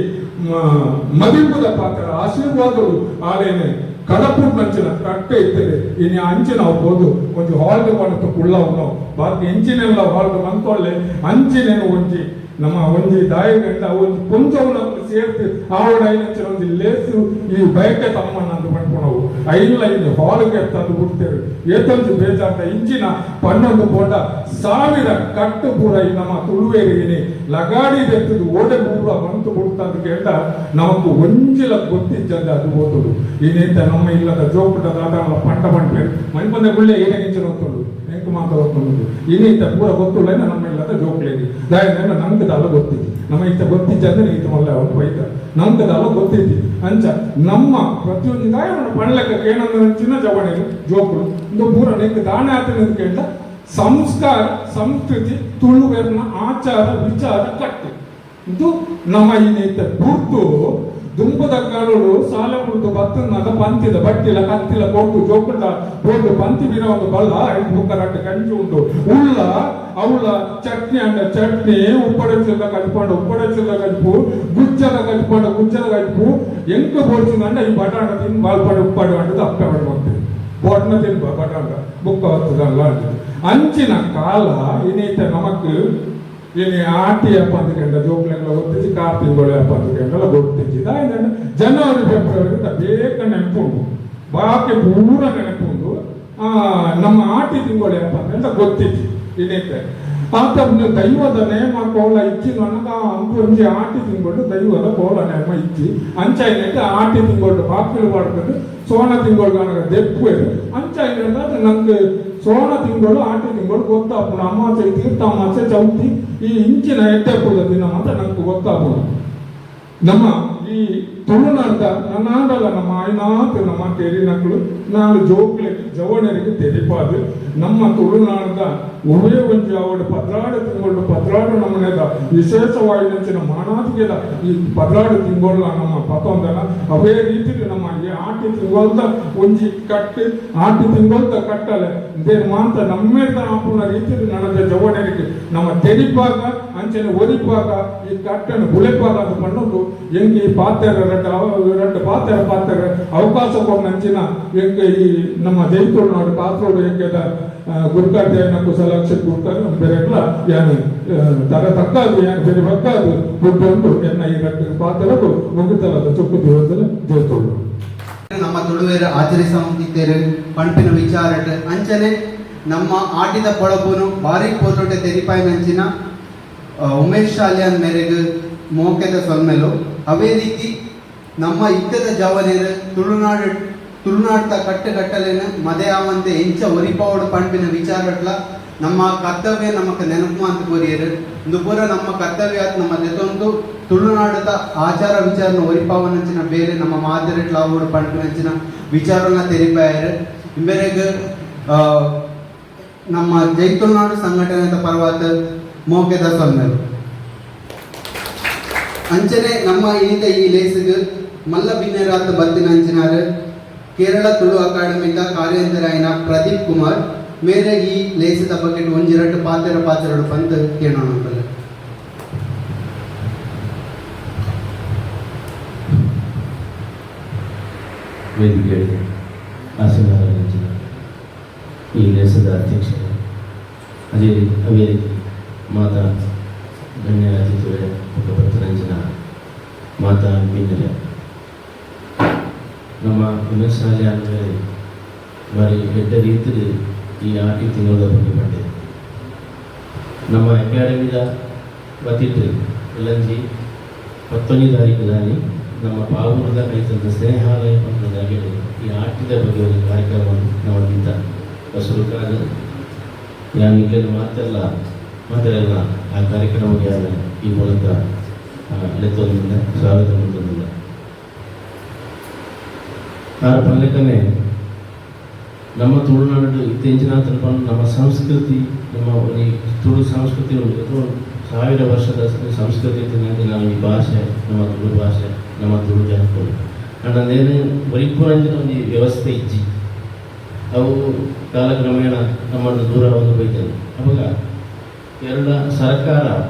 ಮದಿಪುದ ಪಾತ್ರ ಆಶೀರ್ವಾದಗಳು ಆಲೇನೆ ಕಡಪುಟ್ ನಂಚಿನ ಕಟ್ಟೆ ಇತ್ತದೆ ಇನಿ ಅಂಚಿನ ಹೋದು ಒಂಜಿ ಹಾಲ್ಡ್ ಪಣತು ಕುಳ್ಳವನು ಬಾಕಿ ಇಂಚಿನೆಲ್ಲ ಹಾಲ್ಡ್ ಮಂತೊಳ್ಳೆ ಅಂಚಿನೇನು ಒಂಜಿ ನಮ್ಮ ಒಂಜಿ ದಾಯಿ ಗಂಟ ಒಂಜಿ ಕೊಂಚವನ ಸೇರ್ತು ಆವಡ ಐನಂಚಿನ ಒಂಜಿ ಲೇಸು ಈ ಬಯಕೆ ತಮ್ಮಣ್ಣ ಅಂತ ಪಣ್ಪುಣವು ಐನ್ಲ ಇನ್ನು ಹಾಲ್ಗೆ ತಂದು ಬಿಡ್ತೇವೆ ಏತೊಂಜಿ ಬೇಜಾರ್ದ ಇಂಚಿನ ಪನ್ನೊಂದು ಪೋಂಡ ಸಾವಿರ ಕಟ್ಟು ಪೂರ ಈ ನಮ್ಮ ತುಳುವೇರಿಗಿನಿ ಲಗಾಡಿ ದೆತ್ತದು ಓಡೆ ಪೂರ ಮಂತು ಬಿಡ್ತಂದು ಕೇಳ್ದ ನಮಕ್ ಒಂಜಿಲ ಗೊತ್ತಿಜ್ಜಂದೆ ಅದು ಓದುಡು ಇನ್ನೇಂತ ನಮ್ಮ ಇಲ್ಲದ ಜೋಕುಟ ದಾದಾಳ ಪಂಡ ಪಂಪೇರು ಮಣಿಪಂದ ಗುಳ್ಳೆ ಏನೆಂಚಿನ ಹೊತ್ತುಂಡು ಎಂಕು ಮಾತ ಗೊತ್ತುಂಡು ಇನ್ನೇಂತ ಪೂರ ಗೊತ್ತುಳ್ಳ ನಮ್ಮ ಇಲ್ಲದ ಜೋಕ್ಲೇರಿ ದಾಯ ನಮ್ಗೆ ದಲ್ಲ ಗೊತ್ತಿದ್ದಿ ನಮ್ಮ ಇತ್ತ ಗೊತ್ತಿಜ್ಜಂದ್ರೆ ಈತ ಮಲ್ಲ ಅವನು ಬೈತ ನಮ್ಗೆ ದಲ್ಲ ಗೊತ್ತಿದ್ದಿ ಅಂಚ ನಮ್ಮ ಪ್ರತಿಯೊಂದು ದಾಯ ಪಣ್ಲೆಕ್ಕ ಏನಂದ್ರೆ ಚಿನ್ನ ಜವಣೆ ಜೋಕುಲು ಇಂದು ಪೂರ ನೆಕ್ ದಾನೆ ಆತನ ಕೇಳ್ದ ಸಂಸ್ಕಾರ ಸಂಸ್ಕೃತಿ ತುಳುವೆರ್ನ ಆಚಾರ ವಿಚಾರ ಕಟ್ಟು ಇದು ನಮ್ಮ ಇನ್ನೈತೆ ಗುರ್ತು ದುಂಬದ ಕಾಲೋಡು ಸಾಲ ಉಳಿದು ಬತ್ತನಾಗ ಪಂತಿದ ಬಟ್ಟಿಲ ಕತ್ತಿಲ ಕೊಟ್ಟು ಜೋಕುಂಡ ಬೋಟು ಪಂತಿ ಬೀರ ಒಂದು ಬಲ್ಲ ಐದು ಬುಕ್ಕರಟ್ಟು ಕಂಜಿ ಉಂಟು ಉಳ್ಳ ಅವಳ ಚಟ್ನಿ ಅಂಡ ಚಟ್ನಿ ಉಪ್ಪಡಚಿಲ್ಲ ಕಜ್ಪಂಡ ಉಪ್ಪಡಚಿಲ್ಲ ಕಜ್ಪು ಗುಜ್ಜಲ ಕಜ್ಪಂಡ ಗುಜ್ಜಲ ಕಜ್ಪು ಎಂಕ ಬೋಡ್ಚಿಂದಂಡ ಈ ಬಟಾಣ ತಿನ್ ಬಾಲ್ಪಾಡು ಉಪ್ಪಾಡು ಅಂಡದು ಅಪ್ಪೆ ಬಂತು ಬೋಟ್ನ ತಿನ್ಬ ಬಟಾಣ ಬುಕ್ಕ ಹೊತ್ತದಲ್ಲ ಅಂಡದು ಅಂಚಿನ ಕಾಲ ಇನ್ನೈತೆ ನಮಕ್ ಇನಿ ಆಟಿ ಅಪ್ಪ ಅಂತ ಕಂಡ ಜೋಕ್ಲೆಗಳ ಗೊತ್ತಿಜ್ಜಿ ಕಾರ್ ತಿಂಗಳು ಅಪ್ಪ ಅಂತ ಕಂಡಲ್ಲ ಗೊತ್ತಿಜ್ಜಿ ಜನವರಿ ಫೆಬ್ರವರಿ ಬೇಗ ನೆನಪುಂಡು ಬಾಕಿ ಪೂರ ನೆನಪುಂಡು ನಮ್ಮ ಆಟಿ ತಿಂಗಳು ಅಪ್ಪ ಅಂತ ಗೊತ್ತಿಜ್ಜಿ ಇನ್ನೈತೆ ಆತ ದೈವದ ನೇಮ ಕೋಲ ಇಚ್ಚಿ ನನಗ ಅಂಕು ಒಂಜಿ ಆಟಿ ತಿಂಗಳು ದೈವದ ಕೋಲ ನೇಮ ಇಚ್ಚಿ ಅಂಚ ಏನೈತೆ ಆಟಿ ತಿಂಗಳು ಬಾಕಿಲು ಪಾಡ್ಕೊಂಡು ಸೋಣ ತಿಂಗಳು ನನಗ ದೆಪ್ಪು ಅಂಚ ಏನಂದ್ರೆ ನಂಗೆ ಸೋಣ ತಿಂಗಳು ಆಟಿ ತಿಂಗಳು ಗೊತ್ತಾಪುಂಡು ಅಮಾಸೆ ತೀರ್ಥ ಅಮಾಸೆ ಚೌತಿ ಈ ಇಂಚಿನ ಎಟ್ಟೆಪ್ಪುದ ದಿನ ಮಾತ್ರ ನಂಗೆ ಗೊತ್ತಾಪುಂಡು ನಮ್ಮ ಈ ತುಳುನಾಡ್ದ ನನ್ನಾಡಲ್ಲ ನಮ್ಮ ಆಯ್ನಾತ್ ನಮ್ಮ ತೆರಿನಕ್ಳು ನಾನು ಜೋಕ್ಲೆಗ್ ಜವಣರಿಗೆ ತೆರಿಪಾದು ನಮ್ಮ ತುಳುನಾಡ್ದ ಒವೇ ಒಂಜಿ ಅವಡು ಪದ್ರಾಡು ತಿಂಗಳು ಪದ್ರಾಡು ನಮ್ಮನೆದ ವಿಶೇಷವಾಯಿನಂಚಿನ ಮಾನಾದಿಗೆದ ಈ ಪದ್ರಾಡು ತಿಂಗಳ ನಮ್ಮ ಪತ್ತೊಂದನ ಅವೇ ರೀತಿ ನಮ್ಮ ಈ ಆಟಿ ತಿಂಗಳದ ಒಂಜಿ ಕಟ್ಟು ಆಟಿ ತಿಂಗಳದ ಕಟ್ಟಲೆ ಇದೇನು ಮಾತ್ರ ನಮ್ಮೇದ ಆಪುನ ರೀತಿ ನನದ ಜವಣರಿಗೆ ನಮ್ಮ ತೆರಿಪಾಗ ಅಂಚನೆ ಒರಿಪಾಗ ಈ ಕಟ್ಟನ್ನು ಬುಳೆಪಾಗ ಅಂತ ಪಣ್ಣೊಂದು ಎಂಕ್ ಈ ಪಾತೆರ ರಡ್ಡ ರಡ್ಡ ಪಾತೆರ ಪಾತೆರ ಅವಕಾಶ ಕೊಡ್ನಂಚಿನ ಎಂಕ್ ಈ ನಮ್ಮ ಜೈತುಳುನಾಡು ಕಾಸರಗೋಡು ಎಂಕೆದ ಗುರ್ಕಾರ್ ದೇವನ ಕುಶಲಾಕ್ಷಿ ಗುರ್ಕಾರ್ ಬೇರೆಗ್ಲ ಯಾನು ತರ ತಕ್ಕಾದು ಯಾನು ಬೇರೆ ಬಕ್ಕಾದು ಗುಡ್ಡೊಂದು ಎನ್ನ ಈ ರಡ್ಡ ಪಾತೆರಗು ಮುಗಿತಲದ ಚೊಕ್ಕು ದೇವದಲ್ಲ ಜೈತುಳು ನಮ್ಮ ತುಳುವೇರು ಆಚರಿಸುತ್ತಿದ್ದೇರು ಪಣ್ಪಿನ ವಿಚಾರಟ್ ಅಂಚನೆ ನಮ್ಮ ಆಟಿದ ಪೊಳಪುನು ಬಾರಿ ಪೊರ್ಲುಟೆ ತೆರಿಪಾಯಿನಂಚಿನ ಉಮೇಶ್ ಶಾಲ್ಯಾನ್ ಮೇರೆಗ್ ಮೋಕೆದ ಸೊಲ್ಮೆಲು. ಅವೇ ರೀತಿ ನಮ್ಮ ಇತ್ತದ ಜವನೇರು ತುಳುನಾಡು ತುಳುನಾಡ್ದ ಕಟ್ಟು ಕಟ್ಟಲೇನು ಮದೆ ಆವಂತೆ ಎಂಚ ಒರಿಪಾವಡು ಪಣ್ಪಿನ ವಿಚಾರಟ್ಲ ನಮ್ಮ ಕರ್ತವ್ಯ ನಮಕ್ ನೆನಪು ಅಂತ ಕೋರಿಯರು. ಇಂದು ಪೂರ ನಮ್ಮ ಕರ್ತವ್ಯ ಆತ್ ನಮ್ಮ ದೆತೊಂದು ತುಳುನಾಡದ ಆಚಾರ ವಿಚಾರನ ಒರಿಪಾವನಂಚಿನ ಬೇರೆ ನಮ್ಮ ಮಾತೆರೆಟ್ಲ ಆವೋಡು ಪಣ್ಪಿನಂಚಿನ ವಿಚಾರನ ತೆರಿಪಾಯರು. ಇಂಬೆರೆಗ್ ನಮ್ಮ ಜೈ ತುಳುನಾಡು ಸಂಘಟನೆದ ಪರವಾದ ಮೋಕೆದ ಸೊಲ್ಮೆಲು. ಅಂಚನೆ ನಮ್ಮ ಇನಿತ ಈ ಲೇಸಿಗೆ ಮಲ್ಲ ಬಿನ್ನೆರಾತ್ ಬತ್ತಿನ ಅಂಚಿನಾರು ಕೇರಳ ತುಳು ಅಕಾಡೆಮಿದ ಕಾರ್ಯಂತರಾಯನ ಪ್ರದೀಪ್ ಕುಮಾರ್ ಮೇರೆ ಈ ಲೇಸದ ಬಗ್ಗೆ ಒಂಜಿರಟ್ಟು ಪಾತೆರ ಪಾತೆರಡು ಪಂತ್ ಕೇಳೋಣ. ವೇದಿಕೆ ಆಸೀನರಾದ ಈ ಲೇಸದ ಅಧ್ಯಕ್ಷರು, ಅದೇ ಅದೇ ರೀತಿ ಮಾತಾ ಗಣ್ಯ ಅತಿಥಿಗಳೇ, ಬತ್ತರಂಜನ ಮಾತಾ ಬಿನ್ನರೆ, ನಮ್ಮ ಉಮೇಶ್ ಶಾಲೆ ಮೇಲೆ ಬಾರಿ ಎಡ್ಡ ರೀತಿಯಲ್ಲಿ ಈ ಆಟಿ ತಿಂಗಳ ಬಗ್ಗೆ ಬಂದಿದೆ. ನಮ್ಮ ಅಕಾಡೆಮಿದ ವತಿಟ್ಟು ಎಲ್ಲಂಜಿ 19 ತಾರೀಕು ದಾನಿ ನಮ್ಮ ಪಾವೂರದ ಕೈತಂದ ಸ್ನೇಹಾಲಯ ಪಂಪದ ಜಾಗೆಯಲ್ಲಿ ಈ ಆಟಿದ ಬಗ್ಗೆ ಒಂದು ಕಾರ್ಯಕ್ರಮವನ್ನು ನಾವು ಸುರುಕಾದ ಯಾನ್ ನಿಕ್ಲೆನ ಮಾತೆಲ್ಲ ಮಾತೆಲ್ಲ ಆ ಕಾರ್ಯಕ್ರಮಕ್ಕೆ ಯಾನ್ ಈ ಮೂಲಕ ಲೆತ್ತೊಂದಿಲ್ಲ, ಸ್ವಾಗತ ಮಲ್ತೊಂದುಲ್ಲೆ. ಆರ ಪನ್ಲೆಕ್ಕನೆ ನಮ್ಮ ತುಳುನಾಡು ಇತ್ತೀಚಿನ ನಮ್ಮ ಸಂಸ್ಕೃತಿ, ನಮ್ಮ ಈ ತುಳು ಸಂಸ್ಕೃತಿ ಉಂಟು. ಅಥವಾ ಸಾವಿರ ವರ್ಷದ ಸಂಸ್ಕೃತಿ ಇತ್ತಿನ ನಾವು ಈ ಭಾಷೆ, ನಮ್ಮ ತುಳು ಭಾಷೆ, ನಮ್ಮ ತುಳು ಜನಕುಲು ಆಂಡ ನೇನು ಒರಿಪುನಂಚಿನ ಒಂಜಿ ವ್ಯವಸ್ಥೆ ಇಜ್ಜಿ. ಅವು ಕಾಲಕ್ರಮೇಣ ನಮ್ಮನ್ನು ದೂರ ಒಂದು ಬೈತದೆ. ಅವಾಗ ಕೇರಳ ಸರ್ಕಾರ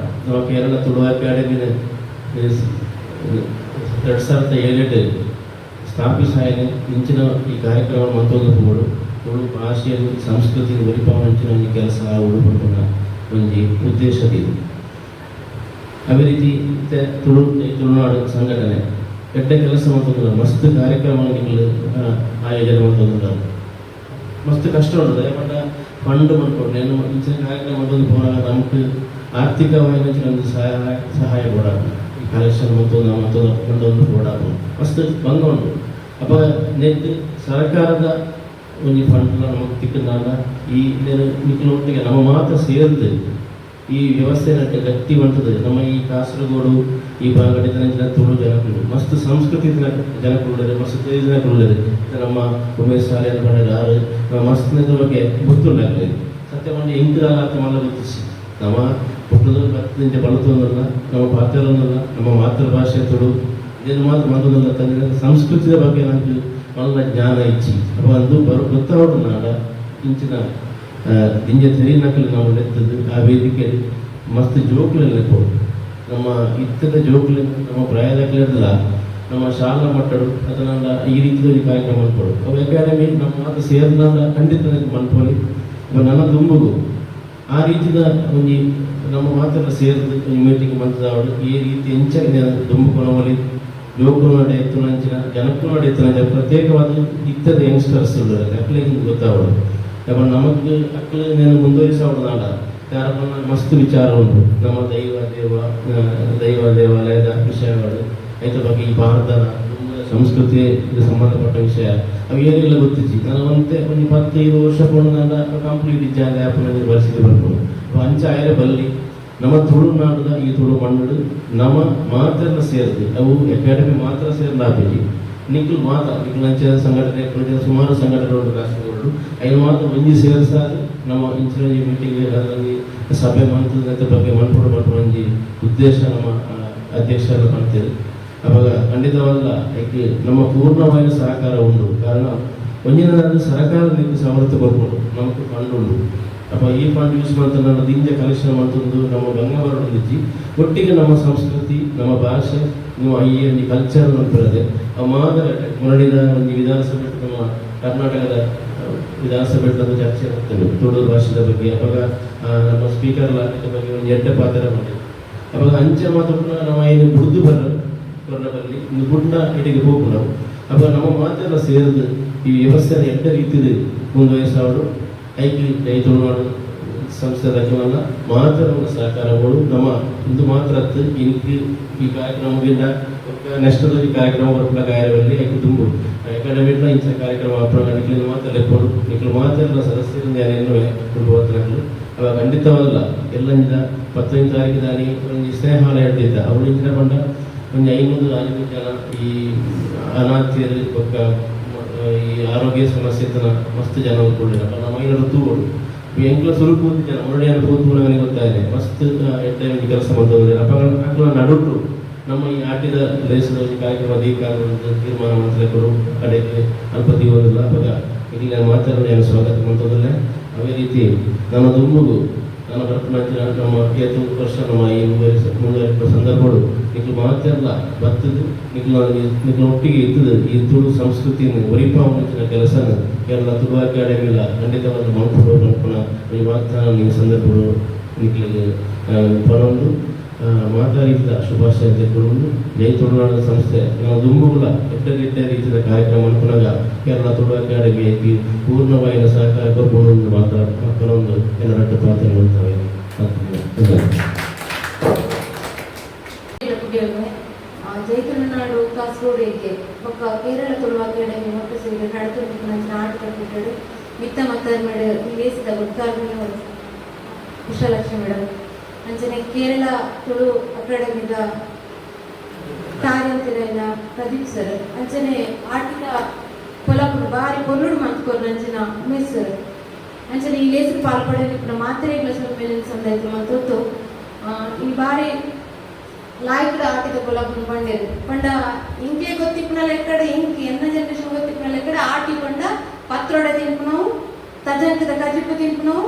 ನಮ್ಮ ಕೇರಳ ತುಳು ಅಕಾಡೆಮಿನ 2007 ಸ್ಥಾಪಿಸಾಯನೆ ಇಂಚಿನ ಈ ಕಾರ್ಯಕ್ರಮ ಮತ್ತೊಂದು ಪೋಡು, ತುಳು ಭಾಷೆಯನ್ನು ಸಂಸ್ಕೃತಿ ಒರಿಪಾವಂಚಿನ ಒಂಜಿ ಕೆಲಸ ಆವೊಡು ಪನ್ಪುನ ಒಂಜಿ ಉದ್ದೇಶ ಇದು. ಅದೇ ರೀತಿ ಇತ್ತೆ ತುಳು ತುಳುನಾಡು ಸಂಘಟನೆ ಎಡ್ಡೆ ಕೆಲಸ ಮಲ್ತೊಂದುಲ್ಲ. ಮಸ್ತ್ ಕಾರ್ಯಕ್ರಮ ಆಯೋಜನೆ ಮಲ್ತೊಂದುಲ್ಲ. ಮಸ್ತ್ ಕಷ್ಟ ಉಂಟು. ದಾಯೆ ಫಂಡ್ ಮಲ್ಪೊಡು. ನೇನು ಇಂಚಿನ ಕಾರ್ಯಕ್ರಮ ಮಲ್ತೊಂದು ಪೋನಗ ನಮಕ್ ಆರ್ಥಿಕವಾಯಿನ ಒಂಜಿ ಸಹಾಯ ಸಹಾಯ ಬೋಡಾಪುಂಡು. ಈ ಕಲೆಕ್ಷನ್ ಮಲ್ತೊಂದು ಮಲ್ತೊಂದು ಮಲ್ತೊಂದು ಬೋಡಾಪುಂಡು. ಮಸ್ತ್ ಬಂಗ ಉಂಟು. ಅಪಗ ನೆಟ್ ಸರ್ಕಾರದ ಒಂಜಿ ಫಂಡ್ ನಮಕ್ ತಿಕ್ಕುನಾಗ ಈ ನೇನು ನಿಕ್ಲೆನ ನಮ್ಮ ಮಾತ ಸೇರ್ದು ಈ ವ್ಯವಸ್ಥೆ ಗಟ್ಟಿ ಬಂತದೆ. ನಮ್ಮ ಈ ಕಾಸರಗೋಡು ಈ ಭಾಗದ ತುಳು ಜನಕುಲು ಮಸ್ತ್ ಸಂಸ್ಕೃತಿ ಜನಕುಲು, ಮಸ್ತ್ ಜನಕುಲು. ನಮ್ಮ ಉಮೇಶ್ ಸಾಲಿಯನ್ ಪಂಡ ಮಸ್ತ್ ಬಗ್ಗೆ ಗೊತ್ತುಂಡು ಆಗ್ತದೆ. ಸತ್ಯ ಪಂಡ ಎಂಕ್ ದಾಲ ಮಲ್ಲ ಗೊತ್ತಿಸಿ. ನಮ್ಮ ಪುಟ್ಟದ ಬತ್ತಿಂಚ ಬಳತೊಂದುಲ್ಲ, ನಮ್ಮ ಪಾತೆರೊಂದುಲ್ಲ, ನಮ್ಮ ಮಾತೃಭಾಷೆ ತುಳು ಇದನ್ನು ಮಾತ್ರ ಮಲ್ತೊಂದುಲ್ಲ. ತಂದೆ ಸಂಸ್ಕೃತಿಯ ಬಗ್ಗೆ ನಂಗೆ ಮಲ್ಲ ಜ್ಞಾನ ಇಜ್ಜಿ. ಅಪ ಅಂದು ಬರು ಗೊತ್ತಾವಡು ನಾಡ ಇಂಚಿನ ದಿಂಜ ತೆರಿನಕಲು ನಾವು ಲೆತ್ತದು ಆ ವೇದಿಕೆ ಮಸ್ತ್ ಜೋಕುಲೆಲ್ಲ ಪೋಡು. ನಮ್ಮ ಇತ್ತದ ಜೋಕುಲು ನಮ್ಮ ಪ್ರಾಯದಕ್ಲೆರ್ಲ ನಮ್ಮ ಶಾಲಾ ಮಟ್ಟಡು ಅದನ್ನ ಈ ರೀತಿಯ ಕಾರ್ಯಕ್ರಮ ಮಲ್ಪೊಡು. ಅವು ಅಕಾಡೆಮಿ ನಮ್ಮ ಮಾತ ಸೇರ್ನಾಗ ಖಂಡಿತ ಮಲ್ಪೊಲಿ. ನನ್ನ ದುಂಬುಗು ಆ ರೀತಿದ ಒಂಜಿ ನಮ್ಮ ಮಾತೆಲ್ಲ ಸೇರ್ದು ಒಂಜಿ ಮೀಟಿಂಗ್ ಮಲ್ತದಾವಡು ಈ ರೀತಿ ಎಂಚ ದುಂಬು ಕೊನವಲಿ, ಜೋಕುಲು ನಡೆ ಎತ್ತುನಂಚಿನ ಜನಕ್ಕೂ ನಡೆ ಎತ್ತುನಂಚಿನ, ಪ್ರತ್ಯೇಕವಾದ ಇತ್ತದ ಯಂಗ್ಸ್ಟರ್ಸ್ ಉಳ್ಳಾರೆ ಅಕ್ಲೆಗ್ ಗೊತ್ತಾವಡು. ಯಾಕಂದ್ರೆ ನಮಗ್ ಅಕ್ಲು ನೇನು ಮುಂದುವರಿಸಾವಡು ನಾಡ ಕಾರಣ ಮಸ್ತ್ ವಿಚಾರ ಉಂಟು. ನಮ್ಮ ದೈವ ದೇವ ದೈವ ದೇವಾಲಯದ ವಿಷಯಗಳು, ಐತ ಬಗ್ಗೆ ಈ ಭಾರತದ ಸಂಸ್ಕೃತಿಗೆ ಸಂಬಂಧಪಟ್ಟ ವಿಷಯ ಅವು ಏನೆಲ್ಲ ಗೊತ್ತಿಜ್ಜಿ. ನಾನು ಒಂತೆ ಒಂಜಿ 10-20 ವರ್ಷ ಪೋಂಡ ಕಂಪ್ಲೀಟ್ ಇಜ್ಜಾಂದೆ ಆಪುನ ಪರಿಸ್ಥಿತಿ ಬರ್ಪುಂಡು. ಅಂಚ ಆಯರೆ ಬಲ್ಲಿ. ನಮ್ಮ ತುಳುನಾಡದ ಈ ತುಳು ಮಣ್ಣು ನಮ್ಮ ಮಾತೆಲ್ಲ ಸೇರ್ದು ಅವು ಅಕಾಡೆಮಿ ಮಾತ್ರ ಸೇರ್ದು ಆಪುಜಿ. ನಿಕ್ಲು ಮಾತ ನಿಕ್ಲು ಸಂಘಟನೆ ಸುಮಾರು ಸಂಘಟನೆ ಉಂಟು ಕಾಸರಗೋಡು. ಐನು ಮಾತ್ರ ಒಂಜಿ ಸೇರ್ಸಾದ್ ನಮ್ಮ ಇಂಚಿನ ಮೀಟಿಂಗ್ ಅದರಲ್ಲಿ ಸಭೆ ಮಲ್ತದ ಬಗ್ಗೆ ಮಲ್ಪೊಡು ಮಲ್ಪುನ ಒಂಜಿ ಉದ್ದೇಶ ನಮ್ಮ ಅಧ್ಯಕ್ಷರ ಪಂತೇರು. ಅವಾಗ ಖಂಡಿತವಾದ ಐಕ್ ನಮ್ಮ ಪೂರ್ಣವಾದ ಸಹಕಾರ ಉಂಟು. ಕಾರಣ ಒಂಜಿನ ಸರ್ಕಾರ ನಿಕ್ಕು ಸವಲತ್ತು ಕೊರ್ಪುಂಡು, ನಮಕ್ ಫಂಡ್ ಉಂಡು. ಅಪ್ಪ ಈ ಫಂಡ್ ಯೂಸ್ ಮಲ್ತಂಡ ದಿಂಜ ಕಲೆಕ್ಷನ್ ಮಲ್ತೊಂದು ನಮ್ಮ ಬಂಗ ಬರೊಂದಿಜ್ಜಿ. ಒಟ್ಟಿಗೆ ನಮ್ಮ ಸಂಸ್ಕೃತಿ, ನಮ್ಮ ಭಾಷೆ, ನಮ್ಮ ಈ ಒಂಜಿ ಕಲ್ಚರ್ ಮಲ್ಪುರದೆ ಅವು ಮಾತ್ರ. ಮುರಳಿದ ಒಂಜಿ ವಿಧಾನಸಭೆ, ನಮ್ಮ ಕರ್ನಾಟಕದ ವಿಧಾನಸಭೆ ಚರ್ಚೆ ಆಗ್ತದೆ ತುಳು ಭಾಷೆದ ಬಗ್ಗೆ. ಅವಾಗ ನಮ್ಮ ಸ್ಪೀಕರ್ ಬಗ್ಗೆ ಒಂದು ಎಡ್ಡೆ ಪಾತ್ರ ಮಾಡಿ ಅವಾಗ ಅಂಚೆ ಮಾತ್ರ ನಮ್ಮ ಏನು ಬುಡ್ದು ಬರ ಕೊರ್ನ ಬಲ್ಲಿ ಇಂದು ಬುಡ್ನ ಇಡೆಗೆ ಹೋಗು ನಾವು. ಅವಾಗ ನಮ್ಮ ಮಾತೆಲ್ಲ ಸೇರಿದು ಈ ವ್ಯವಸ್ಥೆ ಎಡ್ಡೆ ರೀತಿದು ಮುಂದುವರಿಸಾವಡು. ಐಕ್ ಜೈ ತುಳುನಾಡು ಸಂಸ್ಥೆ ರಚವನ್ನ ಮಾತ್ರ ನಮ್ಮ ಸಹಕಾರಗಳು ನಮ್ಮ ಇಂದು ಮಾತ್ರ ಅತ್ತು ಇಂಕ್ ಈ ಕಾರ್ಯಕ್ರಮದಿಂದ ನೆಕ್ಸ್ಟ್ ಈ ಕಾರ್ಯಕ್ರಮ ಬರ್ಪುನ ಕಾರ್ಯದಲ್ಲಿ ಐಕ್ ದುಂಬು ಅಕಾಡೆಮಿಟ್ಲ ಇಂಚ ಕಾರ್ಯಕ್ರಮ ಆಪುನ ನಿಕ್ಲೆನ ಮಾತ್ರ ಲೆಪ್ಪೊಡು. ನಿಕ್ಲು ಮಾತೆರ್ಲ ಸದಸ್ಯರು ಎನ್ನುವೆ ಕುಟುಂಬ. ಅವಾಗ ಖಂಡಿತವಾದಲ್ಲ ಎಲ್ಲಂಜಿದ 15 ತಾರೀಕು ದಾನಿ ಒಂಜಿ ಸ್ನೇಹಾಲಯ ಹಿಡ್ದಿದ್ದ ಅವ್ರು ಇಂಚಿನ ಪಂಡ ಒಂಜಿ 500 ಜನ ಈ ಅನಾಥ್ಯರು ಬೊಕ್ಕ ಈ ಆರೋಗ್ಯ ಸಮಸ್ಯೆ ಇತ್ತನ ಮಸ್ತ್ ಜನ ಉಳ್ಕೊಂಡಿಲ್ಲ. ನಮ್ಮ 500 ತೂವೊಡು. ಎಂಕ್ಲ ಸುರುಕು ಜನ ಮುರಡಿಯನ್ನು ಪೂತು ಗೊತ್ತಾಗಿದೆ. ಮಸ್ತ್ ಎಡ್ಡೆ ಒಂಜಿ ಕೆಲಸ ಮಲ್ತೊಂದುಲ್ಲೆರ್. ಅಪಗ ಅಕ್ಲ ನಡುಟು ನಮ್ಮ ಈ ಆಟಿದ ಲೇಸದ ಒಂಜಿ ಕಾರ್ಯಕ್ರಮ ದೀಕಾಲ ತೀರ್ಮಾನ ಮಲ್ತುಲೆಕೊಡು ಕಡೆಗೆ ಅಲ್ಪ ದೀವೊಂದುಲ್ಲ. ಅಪಗ ಇಲ್ಲಿ ಮಾತೆರ್ನ ಸ್ವಾಗತ ಮಲ್ತೊಂದುಲ್ಲೆ. ಅದೇ ರೀತಿ ನನ್ನ ದುಂಬುಗು ನನ್ನ ಬರ್ಪುನಂಚಿನ ನಮ್ಮ ಏತು ವರ್ಷ ನಮ್ಮ ಈ ಮುಂದುವರಿಸುವ ಸಂದರ್ಭಡು ನಿಕ್ಲು ಮಾತೆರ್ಲ ಬತ್ತದು ನಿಕ್ಲು ನಿಕ್ಲು ಒಟ್ಟಿಗೆ ಇತ್ತದು ಈ ತುಳು ಸಂಸ್ಕೃತಿಯನ್ನು ಒರಿಪಾವಣಿಸಿನ ಕೆಲಸನ ಕೇರಳ ತುಳು ಅಕಾಡೆಮಿಲ ಖಂಡಿತವಾದ ಮಲ್ಪೊಡು ಪನ್ಪುನ ಈ ವಾಗ್ದಾನ ಈ ಸಂದರ್ಭಡು ನಿಕ್ಲೆಗ್ ಪನೊಂದು ಮಾತಾ ರೀತಿಯ ಶುಭಾಶಯ ತೆಕ್ಕೊಂದು ಜೈ ತುಳುನಾಡು ಸಂಸ್ಥೆ ನಾವು ದುಂಬುಗುಲ ಎಡ್ಡೆ ಎಡ್ಡೆ ರೀತಿಯ ಕಾರ್ಯಕ್ರಮ ಮಲ್ಪುನಗ ಕೇರಳ ತುಳು ಅಕಾಡೆಮಿ ಪೂರ್ಣವಾಯಿನ ಸಹಕಾರ ಕೊರ್ಪುಂಡು ಮಾತ್ರ ಪನೊಂದು ಎನ್ನ ರಡ್ಡ್ ಪಾತೆರ ಮಲ್ತವೆ. ಜೈ ತುಳುನಾಡು ಕಾಸರಗೋಡು ಎಗ್ಗೆ ಬೊಕ್ಕ ಕೇರಳ ತುಳು ಅಕಾಡೆಮಿ ಒಟ್ಟು ಸೇರಿ ನಡತೊಂದಿಪ್ಪುನ ಆಟದ ಕೂಟಡ್ ಮಿತ್ತ ಮತ್ತರ್ಮೆಡ್ ಲೇಸ್ದ ಗುರ್ಕಾರ್ಮೆನ್ Vishalakshi madam ಅಂಚನೆ ಕೇರಳ ತುಳು ಅಕಾಡೆಮಿದ ಕಾರ್ಯಂತಿರೈನ ಪ್ರದೀಪ್ ಸರ್ ಅಂಚನೆ ಆಟಿದ ಪೊಲಪುಡು ಬಾರಿ ಪೊರ್ಲುಡು ಮಂತ್ಕೊರ್ನ ಅಂಚಿನ ಉಮೇಶ್ ಸರ್ ಅಂಚನೆ ಈ ಲೇಸು ಪಾಲ್ಪಡೆಯಲು ಇಪ್ಪುನ ಮಾತ್ರೆಗಳ ಮೇಲೆ ಸಂದಾಯ್ತು ಮಂತೊತ್ತು ಈ ಬಾರಿ ಲಾಯ್ಕದ ಆಟಿದ ಪೊಲಪುನು ಪಂಡೇರು ಪಂಡ ಇಂಕೆ ಗೊತ್ತಿಪ್ಪುನ ಲೆಕ್ಕಡ ಇಂಕ್ ಎನ್ನ ಜನರೇಷನ್ ಗೊತ್ತಿಪ್ಪುನ ಲೆಕ್ಕಡ ಆಟಿ ಪಂಡ ಪತ್ರೊಡೆ ತಿನ್ಪುನವು ತಜಂಕದ ಕಜಿಪು ತಿನ್ಪುನವು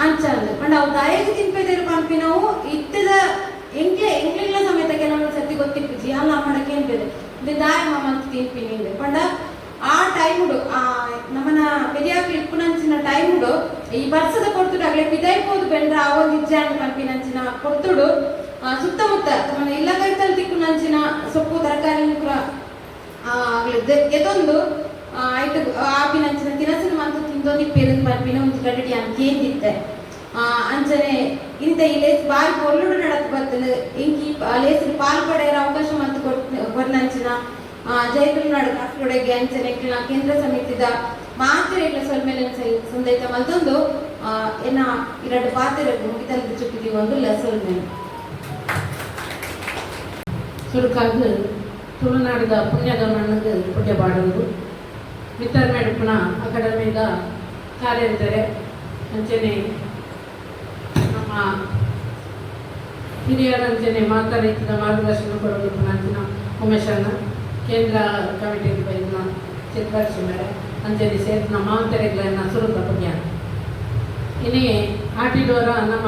ಅಂಚಂದ್ ಪಂಡ ಅವು ದಾಯಗ ತಿನ್ಪೆದೇರು ಪನ್ಪಿನವು ಇತ್ತದ ಎಂಕ್ಲೆ ಎಂಕ್ಲೆಗ್ಲ ಸಮೇತ ಕೆಲವೊಂದು ಸರ್ತಿ ಗೊತ್ತಿಪ್ಪುಜಿ ಅಲ್ಲ ಅಮ್ಮಡಕ್ಕೆ ಏನ್ಪೇದೆ ಇದು ದಾಯ ಮಾಮ ಅಂತ ತಿನ್ಪಿನಿ ಪಂಡ ಆ ಟೈముಡು ಆ ನಮ್ಮನ ಪೆರಿಯಾಕ್ಲು ಇಪ್ಪುನಂಚಿನ ಟೈముಡು ಈ ಬರ್ಸದ ಕೊಡ್ತುಡು ಅಗ್ಲೆ ಪಿದೈಪೋದು ಬೆಂಡ್ರ ಆ ಒಂದು ಇಜ್ಜಾಂಡ್ ಪನ್ಪಿನಂಚಿನ ಕೊಡ್ತುಡು ಸುತ್ತಮುತ್ತ ತಮ್ಮನ ಇಲ್ಲ ಕೈತಲ್ ತಿಕ್ಕುನಂಚಿನ ಸೊಪ್ಪು ತರಕಾರಿ ಕೂಡ ಅಗ್ಲೆ ಎದೊಂದು ಐಟ್ ಆಪಿನಂಚಿನ ತಿನಸಿನ ಮಂತು ತಿಂದೊಂದು ಪೇರಂದ್ ಪನ್ಪಿನ ಒಂಜಿ ಗಡ್ಡಿ ಅನ್ ಕೇಂದಿತ್ತೆ. ಅಂಚನೆ ಇಂತ ಈ ಲೇಸ್ ಬಾರಿ ಪೊರ್ಲುಡು ನಡತ್ ಬತ್ತಲು ಇಂಕಿ ಲೇಸ್ ಪಾಲ್ ಪಡೆಯರ ಅವಕಾಶ ಮಂತು ಕೊರ್ನಂಚಿನ ಜೈ ತುಳುನಾಡು ಕಾಸರಗೋಡೆಗೆ ಅಂಚನೆ ಕೇಂದ್ರ ಸಮಿತಿದ ಮಾತೆರೆಗ್ಲ ಸೊಲ್ಮೆಲೆ ಸಂದೈತ ಮಲ್ತೊಂದು ಎನ್ನ ಎರಡು ಪಾತೆರ ಮುಗಿತಲದ ಚುಕ್ಕಿದಿ ಒಂದು ಸೊಲ್ಮೆಲೆ. ಸುರುಕಾಗ್ ತುಳುನಾಡಿದ ಪುಣ್ಯದ ಮಣ್ಣಿಗೆ ಪುಣ್ಯ ಪಾಡೋದು ಮಿತ್ತರ್ಮೇಡುಪುನ ಅಕಾಡೆಮಿದ ಕಾರ್ಯಂತರೆ ಅಂಚನೆ ನಮ್ಮ ಹಿರಿಯರಂಚನೆ ಮಾತಾಡಿದ ಮಾರ್ಗದರ್ಶನ ಕೊಡೋದು ಅಂಚಿನ ಉಮೇಶಣ್ಣ, ಕೇಂದ್ರ ಕಮಿಟಿ ಬೈದಿನ ಚಿತ್ರಾಕ್ಷಿ ಮೇರೆ ಅಂಚನೆ ಸೇರಿನ ಮಾಂತರೆಗಳನ್ನ ಸುರುತ ಪುಣ್ಯ. ಇನಿ ಆಟಿಡೋರ ನಮ್ಮ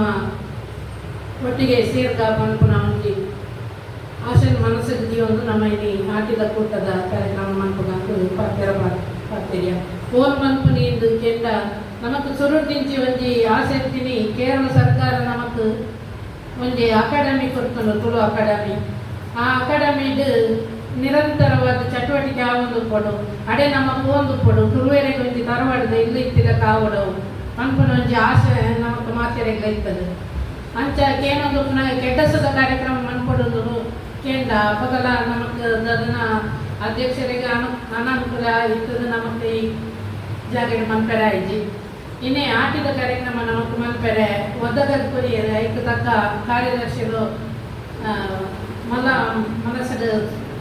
ಒಟ್ಟಿಗೆ ಸೇರ್ಕ ಪನ್ಪುನ ಒಂಜಿ ಆಶನ್ ಮನಸ್ಸಿಗೆ ಜೀವೊಂದು ನಮ್ಮ ಇನಿ ಆಟಿದ ಕೂಟದ ಕಾರ್ಯಕ್ರಮ ಮನ್ಪುನಂದು ಪಾತೆರ ಪಾತೆರಿಯ ಫೋನ್ ಮನ್ಪುನಿ ಇಂದು ಕೆಂಡ ನಮಕ್ ಸುರುದಿಂಚಿ ಒಂಜಿ ಆಸೆ ಇತ್ತೀನಿ. ಕೇರಳ ಸರ್ಕಾರ ನಮಕ್ ಒಂಜಿ ಅಕಾಡೆಮಿ ಕೊರ್ತುಂಡು, ತುಳು ಅಕಾಡೆಮಿ. ಆ ಅಕಾಡೆಮಿಡ್ ನಿರಂತರವಾದ ಚಟುವಟಿಕೆ ಆವೊಂದು ಉಪ್ಪೊಡು, ಅಡೆ ನಮ್ಮ ಪೋವೊಂದು ಉಪ್ಪೊಡು, ತುಳುವೆರೆಗ್ ಒಂಜಿ ತರವಾಡದ ಇಲ್ಲು ಇತ್ತಿದ ಕಾವೊಡು ಪನ್ಪುನ ಒಂಜಿ ಆಸೆ ನಮಕ್ ಮಾತೆರೆಗ್ಲ ಇತ್ತದು. ಅಂಚ ಕೇನೊಂದು ಕೆಡ್ಡಸದ ಕಾರ್ಯಕ್ರಮ ಮನ್ಪೊಡು ಕೇಂಡ ಅಪಗಲ ನಮಕ್ ಅದನ್ನ ಅಧ್ಯಕ್ಷರಿಗೆ ಅನನುಕೂಲ ಇತ್ತದ. ನಮಕ್ ಈ ಜಾಗೆಡ್ ಮನ್ಪೆರೆ ಆಯ್ಜಿ. ಇನ್ನೇ ಆಟಿದ ಕಾರ್ಯಕ್ರಮ ನಮಕ್ ಮನ್ಪೆರೆ ಒದ್ದಗದ ಕೊರಿಯೆರ್. ಐಕ್ ತಕ್ಕ ಕಾರ್ಯದರ್ಶಿಲು ಮಲ್ಲ ಮನಸ್ಸು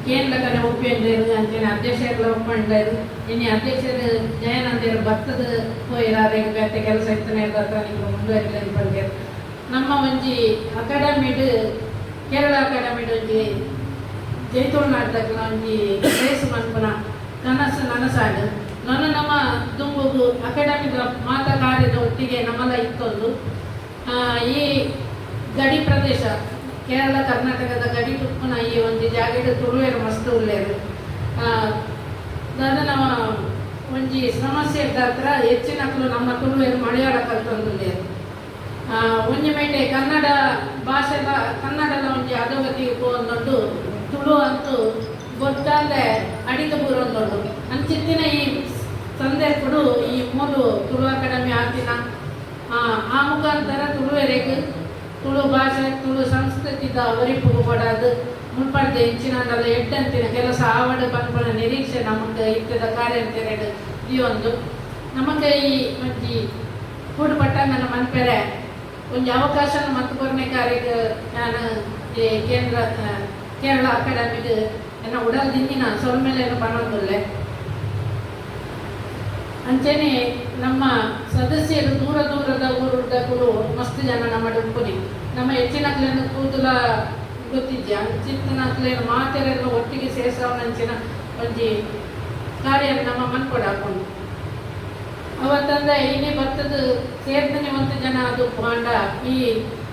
ಕೇಂದ್ರಕನೆ ಒಪ್ಪಂಡೇರು, ಅಂಚನೆ ಅಧ್ಯಕ್ಷರುಲ ಒಪ್ಪಂಡೇರು. ಇನಿ ಅಧ್ಯಕ್ಷರು ಜಯನಂದೇರು ಬತ್ತದ ಪೋಯಿರ, ಅರೆಗ್ ಬೇತೆ ಕೆಲಸ ಇತ್ತನೆ ನಿಂಗೆ ಮುಂದುವರಿಲ ಪಂಡೇರು. ನಮ್ಮ ಒಂಜಿ ಅಕಾಡೆಮಿಡ್, ಕೇರಳ ಅಕಾಡೆಮಿಡ್ ಒಂಜಿ ಜೈ ತುಳುನಾಡ್ದಕ್ಲ ಒಂಜಿ ರೇಸ್ ಮನ್ಪುನ ಕನಸು ನನಸಾಡು ನನ್ನ ನಮ್ಮ ದುಂಬುಗು ಅಕಾಡೆಮಿದ ಮಾತ ಕಾರ್ಯದ ಒಟ್ಟಿಗೆ ನಮ್ಮಲ ಇತ್ತೊಂದು ಈ ಗಡಿ ಪ್ರದೇಶ, ಕೇರಳ ಕರ್ನಾಟಕದ ಗಡಿ ತುಪ್ಪುನ ಈ ಒಂಜಿ ಜಾಗೆಡ್ ತುಳುವೆರ್ ಮಸ್ತ್ ಉಲ್ಲೇರು. ದಾದ ನಮ್ಮ ಒಂಜಿ ಸಮಸ್ಯೆ ಹತ್ರ ಹೆಚ್ಚಿನಕ್ಲು ನಮ್ಮ ತುಳುವೆರ್ ಮಲಯಾಳ ಕಲ್ತೊಂದುಲ್ಲೇರು. ಒಂಜಿ ಮೇಟೆ ಕನ್ನಡ ಭಾಷೆದ ಕನ್ನಡದ ಒಂಜಿ ಅಧೋಗತಿಗೆ ಪೋವೊಂದುಂಡು, ತುಳು ಅಂತೂ ಗೊತ್ತಲ್ಲೇ ಅಡಿತ ಬೂರೊಂದುಂಡು. ಅಂಚಿತ್ತಿನ ಈ ಸಂದರ್ಭಡು ಈ ಮೂಲು ತುಳು ಅಕಾಡೆಮಿ ಆತಿನ ಆ ಆ ಮುಖಾಂತರ ತುಳುವೆರೆಗ್ ತುಳು ಭಾಷೆ ತುಳು ಸಂಸ್ಕೃತಿದ ಒರಿಪುಗು ಕೊಡಾದು ಮುಲ್ಪಡ್ದ ಇಂಚಿನಾಂಡಲ ಎಡ್ಡಂತಿನ ಕೆಲಸ ಆವಡ್ ಪನ್ಪುನ ನಿರೀಕ್ಷೆ ನಮಕ್ ಇತ್ತದ ಕಾರ್ಯಂತೆರೆಡ್ ದಿಯೊಂದು ನಮಕ್ ಈ ಒಂಜಿ ಕೂಡು ಪಟ್ಟಂಗನ ಮನ್ಪೆರೆ ಒಂಜಿ ಅವಕಾಶನ ಮತ್ತ್ ಕೊರ್ನೆ ಕಾರ್ಯಗ್ ಯಾನ್ ಈ ಕೇಂದ್ರ ಕೇರಳ ಅಕಾಡೆಮಿಗ್ ಎನ್ನ ಉಡಲ್ ದಿಂಜಿನ ಸೊಲ್ಮೆಲೆನ್ ಪನೊಂದುಲ್ಲೆ. ಅಂಚನೆ ನಮ್ಮ ಸದಸ್ಯರು ದೂರ ದೂರದ ಊರುದಕುಲು ಮಸ್ತ್ ಜನ ನಮ್ಮ ಉಪ್ಪುನಿ. ನಮ್ಮ ಹೆಚ್ಚಿನಕ್ಲೆನ ಕೂದಲ ಗೊತ್ತಿಜ್ಜ ಅಂಚಿತ್ತಿನಕ್ಲೆನ ಮಾತೆರೆಲ್ಲ ಒಟ್ಟಿಗೆ ಸೇರ್ಸವನಂಚಿನ ಒಂಜಿ ಕಾರ್ಯ ನಮ್ಮ ಮನ್ಪೊಡಾಪುಂಡು. ಅವತ್ತಂದ ಇನಿ ಬತ್ತದ ಸೇರ್ತನೆ ಒಂತ ಜನ ಅದು ಪಾಂಡ ಈ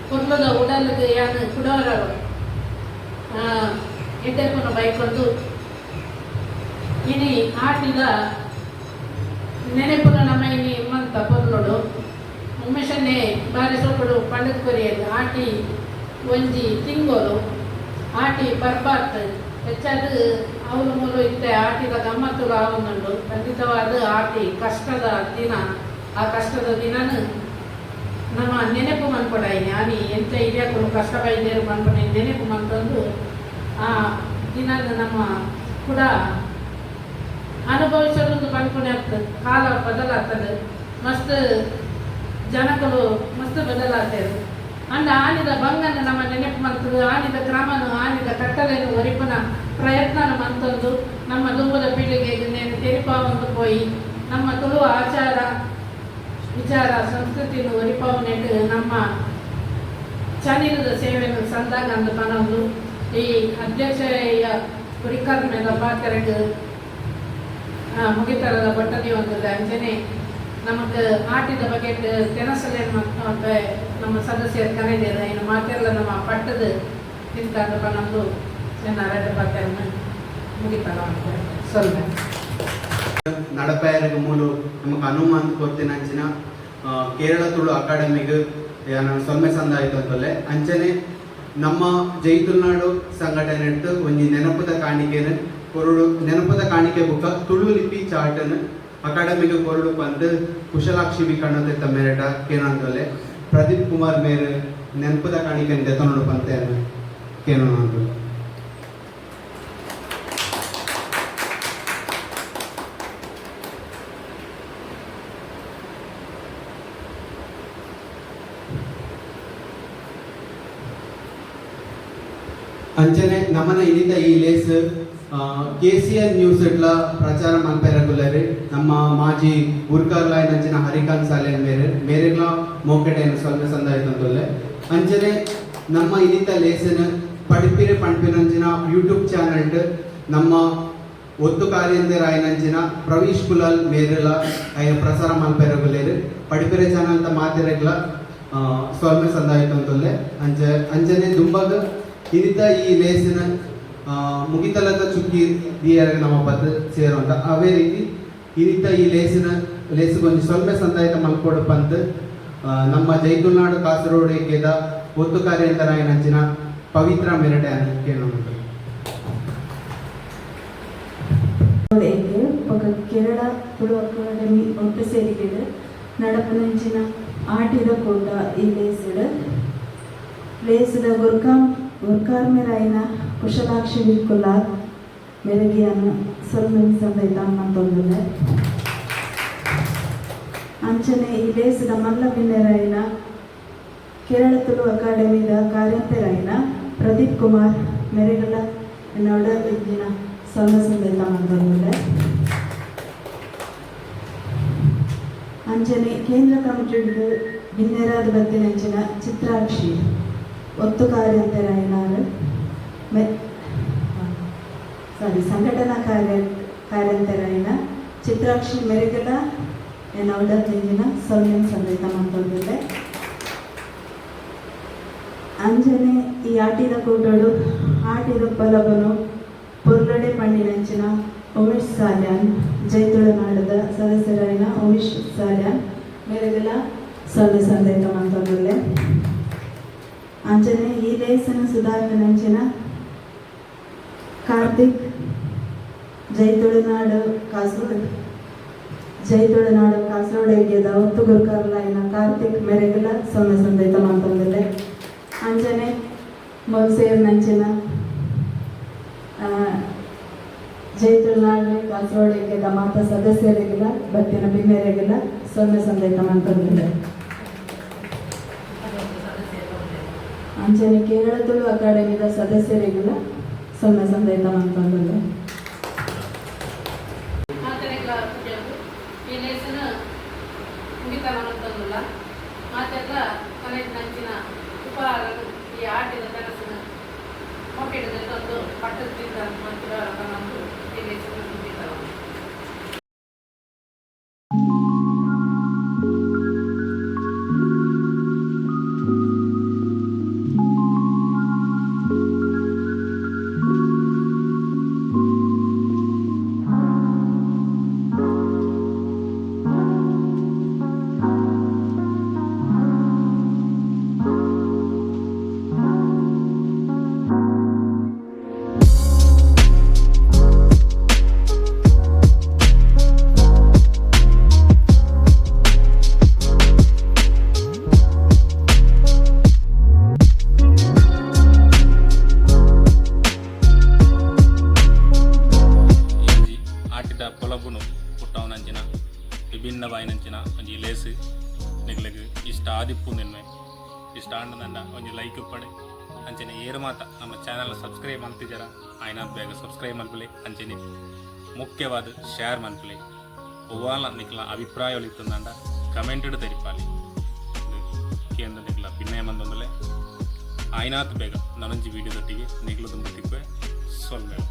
ಕುರ್ಲದ ಉಡಲ್ಗ್ ಯಾನ್ ಕುಡೋರರು ಎಡ್ಡೆಪ್ಪುನ ಬೈಕೊಂಡು ಇನಿ ಆಟಿದ ನೆನೆಪುನ ನಮ್ಮ ಇನಿ ಮಂತ ಪೊರ್ಲುಡು ಉಮೇಶನ್ನೇ ಬಾರಿ ಸೊಪ್ಪುಡು ಪಂಡದ ಕೊರಿಯೆರ್. ಆಟಿ ಒಂಜಿ ತಿಂಗೊಲು, ಆಟಿ ಪರ್ಬಾತ್ ಹೆಚ್ಚಾದ್ ಅವ್ಲು ಮೂಲು ಇತ್ತೆ ಆಟಿದ ಗಮ್ಮತ್ತುಲು ಆವೊಂದುಂಡು. ಖಂಡಿತವಾದ ಆಟಿ ಕಷ್ಟದ ದಿನ. ಆ ಕಷ್ಟದ ದಿನನ ನಮ್ಮ ನೆನಪು ಮನ್ಪೊಡಾಯಿನಿ ಆನಿ ಎಂಚ ಹಿರಿಯಕುಲು ಕಷ್ಟ ಬೈದೇರು ಮನ್ಪುನ ನೆನಪು ಮನ್ತೊಂದು ಆ ದಿನ ನಮ್ಮ ಕೂಡ ಅನುಭವಿಸೋದೊಂದು ಪನ್ಪುನೆ ಅತ್ತ್. ಕಾಲ ಬದಲಾಗ್ತದೆ, ಮಸ್ತ್ ಜನಕಲು ಮಸ್ತ್ ಬದಲಾತೇರು. ಅಂಡ ಆನಿದ ಬಂಗನ ನಮ್ಮ ನೆನಪು ಮಂತದು, ಆನಿದ ಕ್ರಮನು ಆನಿದ ಕಟ್ಟಲೆನು ಒರಿಪುನ ಪ್ರಯತ್ನನ ಮಂತೊಂದು ನಮ್ಮ ದುಂಬುದ ಪೀಳಿಗೆಗೆ ನೇನು ತೆರಿಪಾವೊಂದು ಪೋಯಿ ನಮ್ಮ ತುಳು ಆಚಾರ ವಿಚಾರ ಸಂಸ್ಕೃತಿಯನ್ನು ಒರಿಪಾವನೆಟ್ಟು ನಮ್ಮ ಚನಿಲದ ಸೇವೆಯನ್ನು ಸಂದಾಗ ಅಂದ ಪನೊಂದು ಈ ಅಧ್ಯಕ್ಷೆಯ ಗುರಿಕರ್ಮೆದ ಪಾತ್ರಕ್ಕೆ ಮುಗಿತರದ ಬಟ್ಟನೆ ಒಂದಿಲ್ಲ. ಅಂಚನೆ ನಮಕ್ ಆಟಿದ ಬಗ್ಗೆ ತೆನಸಲೇನು ಮತ್ತೆ ನಮ್ಮ ಸದಸ್ಯರು ಕರೆದಿರ ಇನ್ನು ಮಾತೆಲ್ಲ ನಮ್ಮ ಪಟ್ಟದ ತಿಂತಾದ ಪನೊಂದು ನನ್ನ ಪಾತ್ರವನ್ನು ಮುಗಿತಾರ ಅಂತ ಸೊಲ್ಲೆ. ನಡಪಯರಗ ಮೂಲು ನಮಕ್ ಅನುಮಾನ ಕೊರ್ತಿನಂಚಿನ ಕೇರಳ ತುಳು ಅಕಾಡೆಮಿಗ್ ಯಾನ ಸೊಲ್ಮೆ ಸಂದಾಯಿತು ಅಂತೊಲ್ಲೆ. ಅಂಚನೆ ನಮ್ಮ ಜೈ ತುಳುನಾಡು ಸಂಘಟನೆ ಒಂಜಿ ನೆನಪುದ ಕಾಣಿಕೆನ್ ಕೊರಡು, ನೆನಪುದ ಕಾಣಿಕೆ ಬುಕ್ಕ ತುಳು ಲಿಪಿ ಚಾರ್ಟನ್ ಅಕಾಡೆಮಿಗ್ ಕೊರಡು ಪಂದ್ ಕುಶಲಾಕ್ಷಿ ಬಿ ಕಣ್ಣದ ಮೇರೆಟ ಕೇನಂತೊಲ್ಲೆ. ಪ್ರದೀಪ್ ಕುಮಾರ್ ಮೇರ್ ನೆನಪುದ ಕಾಣಿಕೆ ದೆತೊನೊಡು ಪಂತೆ ಕೇನೋಣ. ಅಂಚನೆ ನಮನ ಇನಿತ ಈ ಲೇಸ್ ಕೆಸಿಎನ್ ನ್ಯೂಸ್ ಇಟ್ಲ ಪ್ರಚಾರ ಮಲ್ಪೆರಗುಲ್ಲರಿ ನಮ್ಮ ಮಾಜಿ ಗುರ್ಕಾರ್ಲಾಯಿನ ಅಂಚಿನ ಹರಿಕಾಂತ್ ಸಾಲಿಯನ್ ಮೇರೆ ಮೇರೆಗ್ಲ ಮೋಕೆಟೈನ ಸ್ವಲ್ಪ ಸಂದಾಯಿತಂತೊಲ್ಲೆ. ಅಂಚನೆ ನಮ್ಮ ಇನಿತ ಲೇಸನ್ ಪಡಿಪಿರೆ ಪಣ್ಪಿನಂಚಿನ ಯೂಟ್ಯೂಬ್ ಚಾನಲ್ ನಮ್ಮ ಒತ್ತು ಕಾರ್ಯಂತೆರಾಯಿನಂಚಿನ ಪ್ರವೀಶ್ ಕುಲಾಲ್ ಮೇರೆಲ ಆಯ್ನ ಪ್ರಸಾರ ಮಲ್ಪೆರಗುಲ್ಲೇರು. ಪಡಿಪಿರೆ ಚಾನಲ್ ತ ಮಾತೆರೆಗ್ಲ ಸೊಲ್ಮೆ ಸಂದಾಯಿತಂತೊಲ್ಲೆ. ಅಂಚನೆ ದುಂಬಗ್ ಇನಿತ ಈ ಲೇಸಿನ ಮುಗಿತಲದ ಚುಕ್ಕಿ ದಿಯರ ನಮ್ಮ ಬದ್ ಸೇರುವಂತ ಅವೇ ರೀತಿ ಇನಿತ ಈ ಲೇಸಿನ ಲೇಸಿಗೊಂಜಿ ಸೊಲ್ಮೆ ಸಂದಾಯಿತ ಮಲ್ಕೋಡು ಪಂದ್ ನಮ್ಮ ಜೈ ತುಳುನಾಡು ಕಾಸರಗೋಡು ಏಕೆದ ಒತ್ತು ಕಾರ್ಯಂತರಾಯಿನಂಚಿನ ಪವಿತ್ರ ಮೆರಟೆ ಕೇಳೋಣ. ಬೊಕ ಕೇರಳ ತುಳು ಅಕಾಡೆಮಿ ಒಟ್ಟು ಸೇರಿಗೆಡ್ ನಡಪುನಂಚಿನ ಆಟಿದ ಕೂಟ ಈ ಲೇಸ್ಡ್ ಲೇಸ್ದ ಗುರ್ಕಾರ್ಮೆರಾಯಿನ ಕುಶಲಾಕ್ಷಿ ವಿ ಕುಲಾಲ್ ಮೆರಗಿಯನ್ನು ಸೊಲ್ಮೆನ್ ಸಂದೈತ ಮಂತೊಂದುಲ್ಲೆ. ಅಂಚನೆ ಈ ಲೇಸ್ದ ಮಲ್ಲ ಬಿನ್ನೆರಾಯಿನ ಕೇರಳ ತುಳು ಅಕಾಡೆಮಿದ ಕಾರ್ಯಂತೆರಾಯಿನ ಪ್ರದೀಪ್ ಕುಮಾರ್ ಮೆರೆಗಲ ಎನ್ನ ಉಡಲ್ ಸೊಲ್ಮೆ ಸಂದೈತ ಮಂತೊಂದುಲ್ಲೆ. ಅಂಚನೆ ಕೇಂದ್ರ ಕಮಿಟಿ ಬಿನ್ನೆರಾದ ಬತ್ತಿನಂಚಿನ ಚಿತ್ರಾಕ್ಷಿ ಒತ್ತು ಕಾರ್ಯಂತೆರಾಯಿನಾರ್ ಮೆ ಸಾರಿ ಸಂಘಟನಾ ಕಾರ್ಯಂತೆರಾಯಿನ ಚಿತ್ರಾಕ್ಷಿ ಮೆರೆಗಲ ಎನ್ನ ಉಡಲ್ ದಿಂಜಿನ ಸೊಲ್ಮೆನ್ ಸಂದೈತ ಮಂತೊಂದುಲ್ಲೆ. ಅಂಚನೆ ಈ ಆಟಿದ ಕೂಟಡು ಆಟಿದ ಪಲಬನು ಪೊರ್ಲಡೆ ಪಂಡಿನಂಚಿನ ಉಮೇಶ್ ಸಾಲ್ಯಾನ್, ಜೈ ತುಳುನಾಡದ ಸದಸ್ಯರಾಯಿನ ಉಮೇಶ್ ಸಾಲ್ಯಾನ್ ಮೆರೆಗಲ ಸೊಲ್ಮೆ ಸಂದೈತ ಮಂತೊಂದುಲ್ಲೆ. ಅಂಚನೆ ಈ ಲೇಸನ ಸುಧಾರಿನಂಚಿನ ಕಾರ್ತಿಕ್ ಜೈ ತುಳುನಾಡು ಕಾಸರಗೋಡು ಜೈ ತುಳುನಾಡು ಕಾಸರಗೋಡು ಎಗ್ಗೆದ ಒತ್ತು ಗುರ್ಕಾರ್ಲಾಯಿನ ಕಾರ್ತಿಕ್ ಮೆರೆಗಲ ಸೊಲ್ಮೆ ಸಂದೈತ ಮಂತೊಂದುಲ್ಲೆ. ಅಂಚನೆ ಮೊಲ್ಸೇರ್ನಂಚಿನ ಜೈ ತುಳುನಾಡು ಕಾಸರಗೋಡು ಎಗ್ಗೆದ ಮಾತ ಸದಸ್ಯರಿಗೆಲ್ಲ ಬತ್ತಿನ ಬಿನ್ನೆರಿಗೆಲ್ಲ ಸೊಲ್ಮೆ ಸಂದೈತ ಮಂತೊಂದುಲ್ಲೆ. ಅಂಚನೆ ಕೇರಳ ತುಳು ಅಕಾಡೆಮಿದ ಸದಸ್ಯರಿಗೆಲ್ಲ ಸೊಲ್ಮೆ ಸಂದೈತ ಮಂತೊಂದುಲ್ಲೆ. ಮಾತೆರೆಗ್ಲ ಪುಟ್ಯೊಂದು ಈ ಲೇಸನ್ ಮುಗಿತಲ ಮಂತೊಂದುಲ್ಲ. ಮಾತೆರ್ಲ ಕನೆಟ್ ನಂಚಿನ ಉಪಹಾರನು ಈ ಆಟಿದ ತೆನಸನ್ನು ಮೊಟ್ಟೆಡ್ ತಂದು ಪಟ್ಟದ ತಿಂದ ಮಂತ್ರ ಪನೊಂದು ಈ ಲೇಸನ್ ಮುಗಿತಲ. ಈ ಆಟಿದ ಪೊಲಬುನು ಪುಟ್ಟವನಂಚಿನ ವಿಭಿನ್ನವಾಯಿನಂಚಿನ ಒಂಜಿ ಲೇಸ್. ನಿಕ್ಲೆಗ್ ಇಷ್ಟ ಆದಿಪ್ಪು ನಿನ್ನೆ. ಇಷ್ಟ ಆಂಡ ಒಂಜಿ ಲೈಕ್ ಪಡೆ. ಅಂಚನೆ ಏರು ಮಾತ ನಮ್ಮ ಚಾನಲ್ ಸಬ್ಸ್ಕ್ರೈಬ್ ಮಲ್ತಿಜರ, ಆಯ್ನಾತ್ ಬೇಗ ಸಬ್ಸ್ಕ್ರೈಬ್ ಮಲ್ಪಲೆ. ಅಂಚನೆ ಮುಖ್ಯವಾದ ಶೇರ್ ಮಲ್ಪಲೆ. ಒವ್ವಾಲ ನಿಕ್ಲ ಅಭಿಪ್ರಾಯ ಇತ್ತಂದಾಂಡ ಕಮೆಂಟ್ ತೆರಿಪಾಲಿ. ಕೇಂದ್ರ ನಿಕ್ಲ ಭಿನ್ನಯ ಮಂದೊಂದಲೆ. ಆಯ್ನಾತ್ ಬೇಗ ನನೊಂಜಿ ವಿಡಿಯೋದೊಟ್ಟಿಗೆ ನಿಕ್ಲು ತುಂಬುತ್ತಿಪ್ಪೆ. ಸೊಲ್ಮೆಲು.